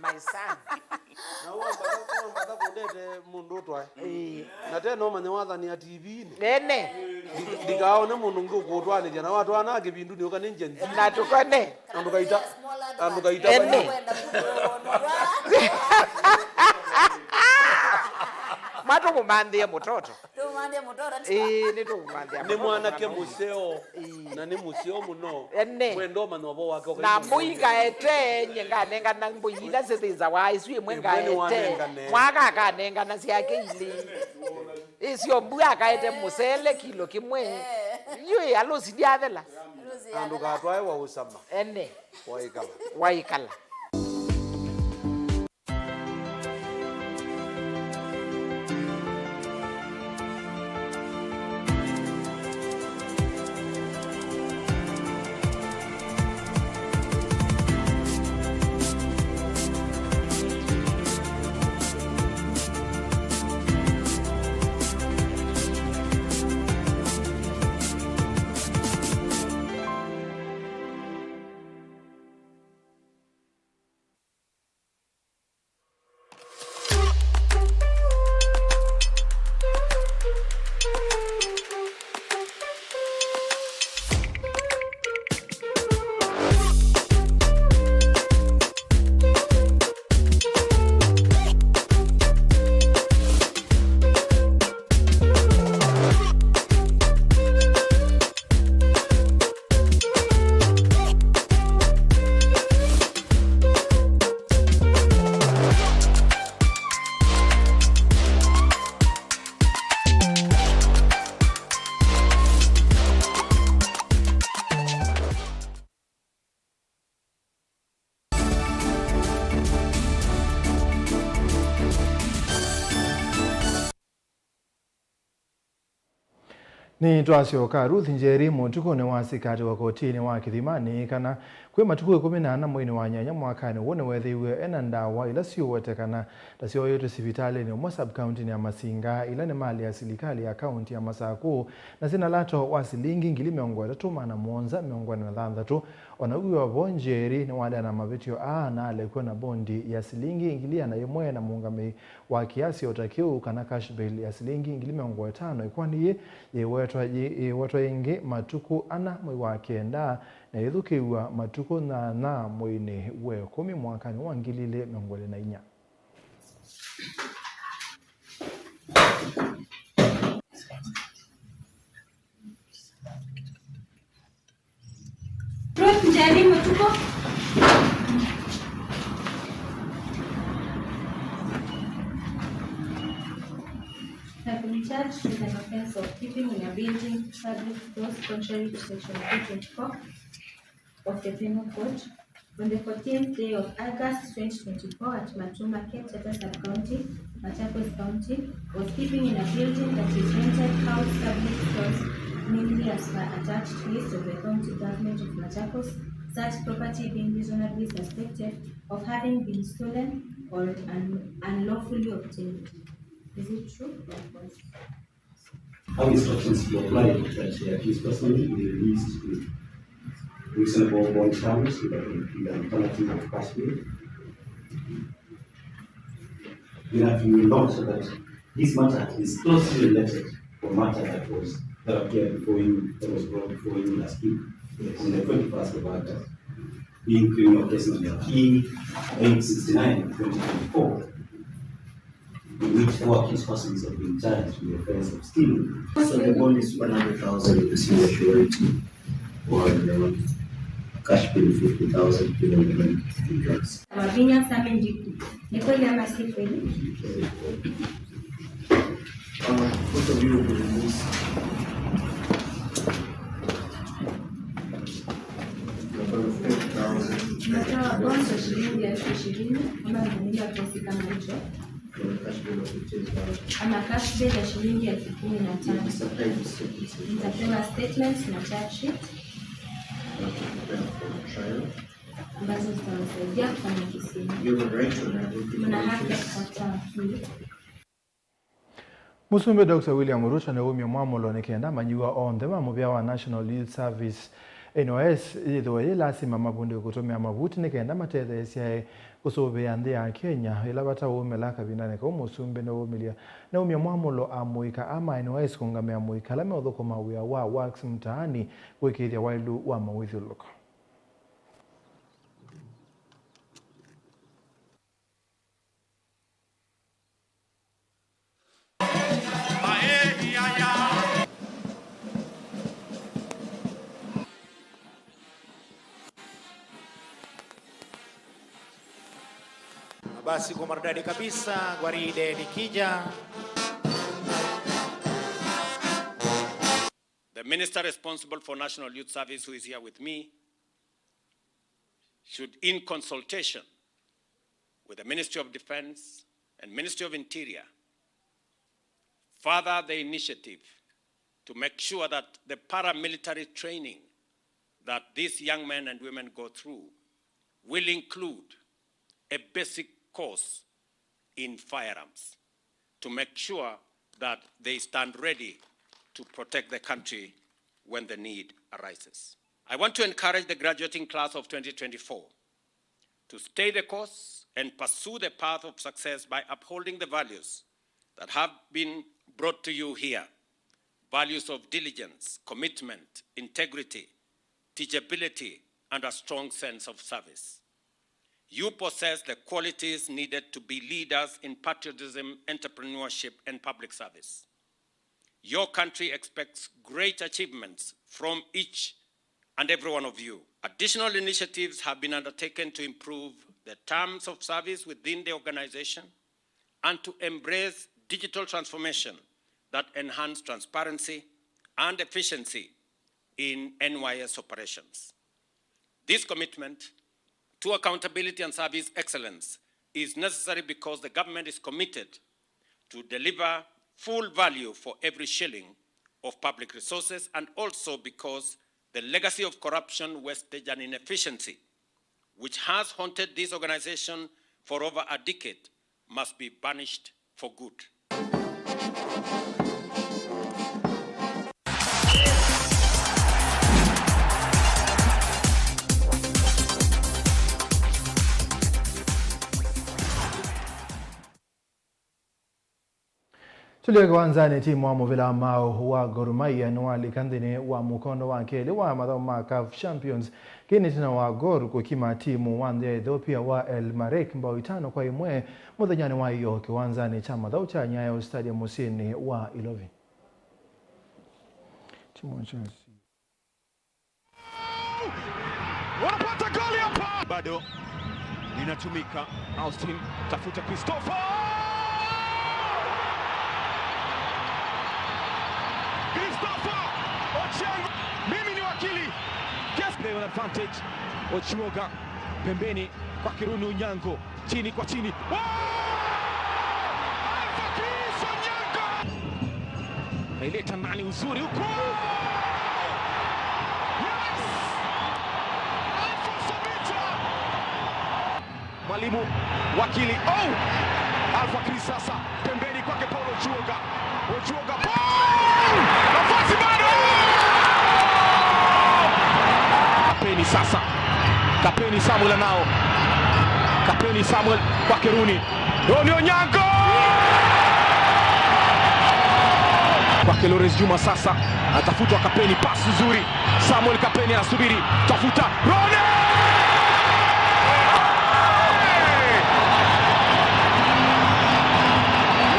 My son. Na wambata, wambata kũndete mũndũ ũtwae. Ĩĩ. Na tena ũmanye wathanĩa T V-inĩ. Ene. Ndi-, ndikaone mũndũ ũngĩ ũkũtwanĩthya na watwana kĩvindu nĩ ũka nĩ Gen Z. Na tũkone. Na ndũkaita, na ndũkaita. Ene. Matũmũmanthĩe mũtoto. Tũmũmanthĩe mũtoto. Ĩĩ, nĩtũmũmanthĩa mũtoto. Nĩ mwanake mũseo. Ĩĩ. Na nĩ mũseo mũno. Ene. Mwenda ũmanya ũvoo wake. Na mbũi ngaete, nye nganengana mbũi ila syĩthĩnzawa, isu imwe ngaete. Mwaka akanengana syake ilĩ. Isyo mbua akaete mũsele kilo kĩmwe. Eh. Yu ĩ alũsi ndyathela. Na ndũkatwae wa ũsama. Ene. Waikala. Waikala. Nĩtwasyoka Ruth Njeri mũtukũnĩ wa sikatĩ wa kotinĩ wa Kĩthimani kana kwĩ matukũ ĩkũmi na ana mweinĩ wa nyanya mwakanĩ ũũ nĩweethĩiwe ena ndawa ila syĩũwetekana ta syoetwe sivitalĩnĩ ũmwe sub-kauntinĩ ya Masinga, ila nĩ malĩ ya silikalĩ ya kaunti ya Masakũ, na syĩna lato wa silingi ngili mĩongo ĩtatũ maana mũonza mĩongo ĩna na thanthatũ. O na wĩ o vo, Njeri nĩwaendeea na mavĩtyo aa na alekw'a na bondi ya silingi ngili ĩana yĩmwe na mũũngamĩi wa kĩasi o ta kĩu, kana cash bail ya silingi ngili mĩongo ĩtano. Ĩkoani yĩĩ yĩwetwa yĩ-, yĩwetwa ĩngĩ matukũ ana mwei wa kenda, na yĩthukĩĩw'a matukũ nyanya mweinĩ wa ĩkũmi mwakanĩ wa ngili ilĩ mĩongo ĩlĩ na inya. Ruth Njeri Mũtukũ. Have been charged with an offense of keeping in a building public stores contrary to section three twenty-four of the Penal Code on the fourteenth day of August twenty twenty-four at Matuu Market, Chatta Sub-County, Machakos County, was keeping in a building that is rented, house public stores, mainly as per attached list of the County Government of Machakos, such property being reasonably suspected of having been stolen or un-, unlawfully obtained. Is it true or false? How instructions to apply that the accused person will be released with reasonable bond terms with an, with an alternative of cash bail. You have to note that this matter is closely related to a matter that was, that appeared before you, that was brought before you last week. Yes, on the twenty-first of August, being criminal case number P eight sixty-nine of twenty twenty-four, in which four accused persons have been charged with the offense of stealing. So the bond is one hundred thousand with the single surety, or the cash bill fifty thousand, given the drugs. Mavinya Sami Ndiku. Ni kweli ama si kweli? Uh, what have you released? Tunatoa bonds ya shilingi elfu ishirini kama mwenyewe kiasi kama hicho. Ama cash bail ya shilingi elfu kumi na tano. Nitapewa statements na charge sheet ambazo zitawasaidia kufanya kesi yenu. Mna haki ya kukataa. Mũsumbĩ Doctor William Ruto nĩwaumya mwamũlo nĩ kenda amanyĩw'a onthe ma mũvĩa wa National Youth Service, N Y S, yĩthĩwe yĩ lasima mavundĩke kũtũmĩa mavuti nĩ kenda matetheesyae kũsũvĩa nthĩ ya Kenya ĩla vata ũũmela. Kavindanĩ kau mũsumbĩ nĩwaumĩlya, nĩwaumya mwamũlo amũika ma N Y S kũũngamĩa amũika ala meũthũkũma wĩa wa Works Mtaani kũĩkĩĩthya waĩlu wa mawĩthyũlũlũko. Basi kwa maridadi kabisa, gwaride likija. The minister responsible for National Youth Service, who is here with me, should, in consultation with the Ministry of Defense and Ministry of Interior, further the initiative to make sure that the paramilitary training that these young men and women go through will include a basic course in firearms to make sure that they stand ready to protect the country when the need arises. I want to encourage the graduating class of twenty twenty-four to stay the course and pursue the path of success by upholding the values that have been brought to you here, values of diligence, commitment, integrity, teachability, and a strong sense of service. You possess the qualities needed to be leaders in patriotism, entrepreneurship, and public service. Your country expects great achievements from each and every one of you. Additional initiatives have been undertaken to improve the terms of service within the organization and to embrace digital transformation that enhance transparency and efficiency in N Y S operations. This commitment to accountability and service excellence is necessary because the government is committed to deliver full value for every shilling of public resources, and also because the legacy of corruption, wastage, and inefficiency which has haunted this organization for over a decade must be banished for good. Tũlio kĩwanzanĩ, timu wa mũvĩla wa maaũ wa Gor Mahia nĩwalika nthĩnĩ wa mũkondo wa kelĩ wa mathaũ ma CAF Champions. Kĩĩ nĩ ĩtina wa Gor kũkima timu wa nthĩ ya Ethiopia wa El Merreikh mbaũ itano kwa ĩmwe mũthenyanĩ wa ĩyoo kĩwanzanĩ kya mathaũ kya Nyayo Stadium mũsyĩnĩ wa Ilovi. Timu ya Chelsea. Wanapata goli hapa. Bado linatumika. Austin, tafuta Christopher. Christopher Ochieng. Mimi ni wakili. Yes, play on advantage. Ochuoga pembeni kwa Kiruni Onyango. Chini kwa chini. Wow! Alpha Chris Onyango! Naileta ndani uzuri huko. Yes! Alphonse Obita! Mwalimu, wakili. Oh! Alpha Chris sasa pembeni kwake Paulo Ochuoga. Ochuoga. Nafasi bado! Kapeni sasa. Kapeni Samuel anao. Kapeni Samuel kwake Runi. Runi Onyango! Kwake Lawrence Juma sasa, anatafutwa Kapeni, pasi nzuri. Samuel Kapeni anasubiri, tafuta Rone!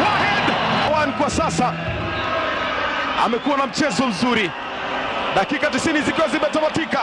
Wahed! One kwa sasa. Amekuwa na mchezo mzuri. Dakika tisini zikiwa zimetamatika.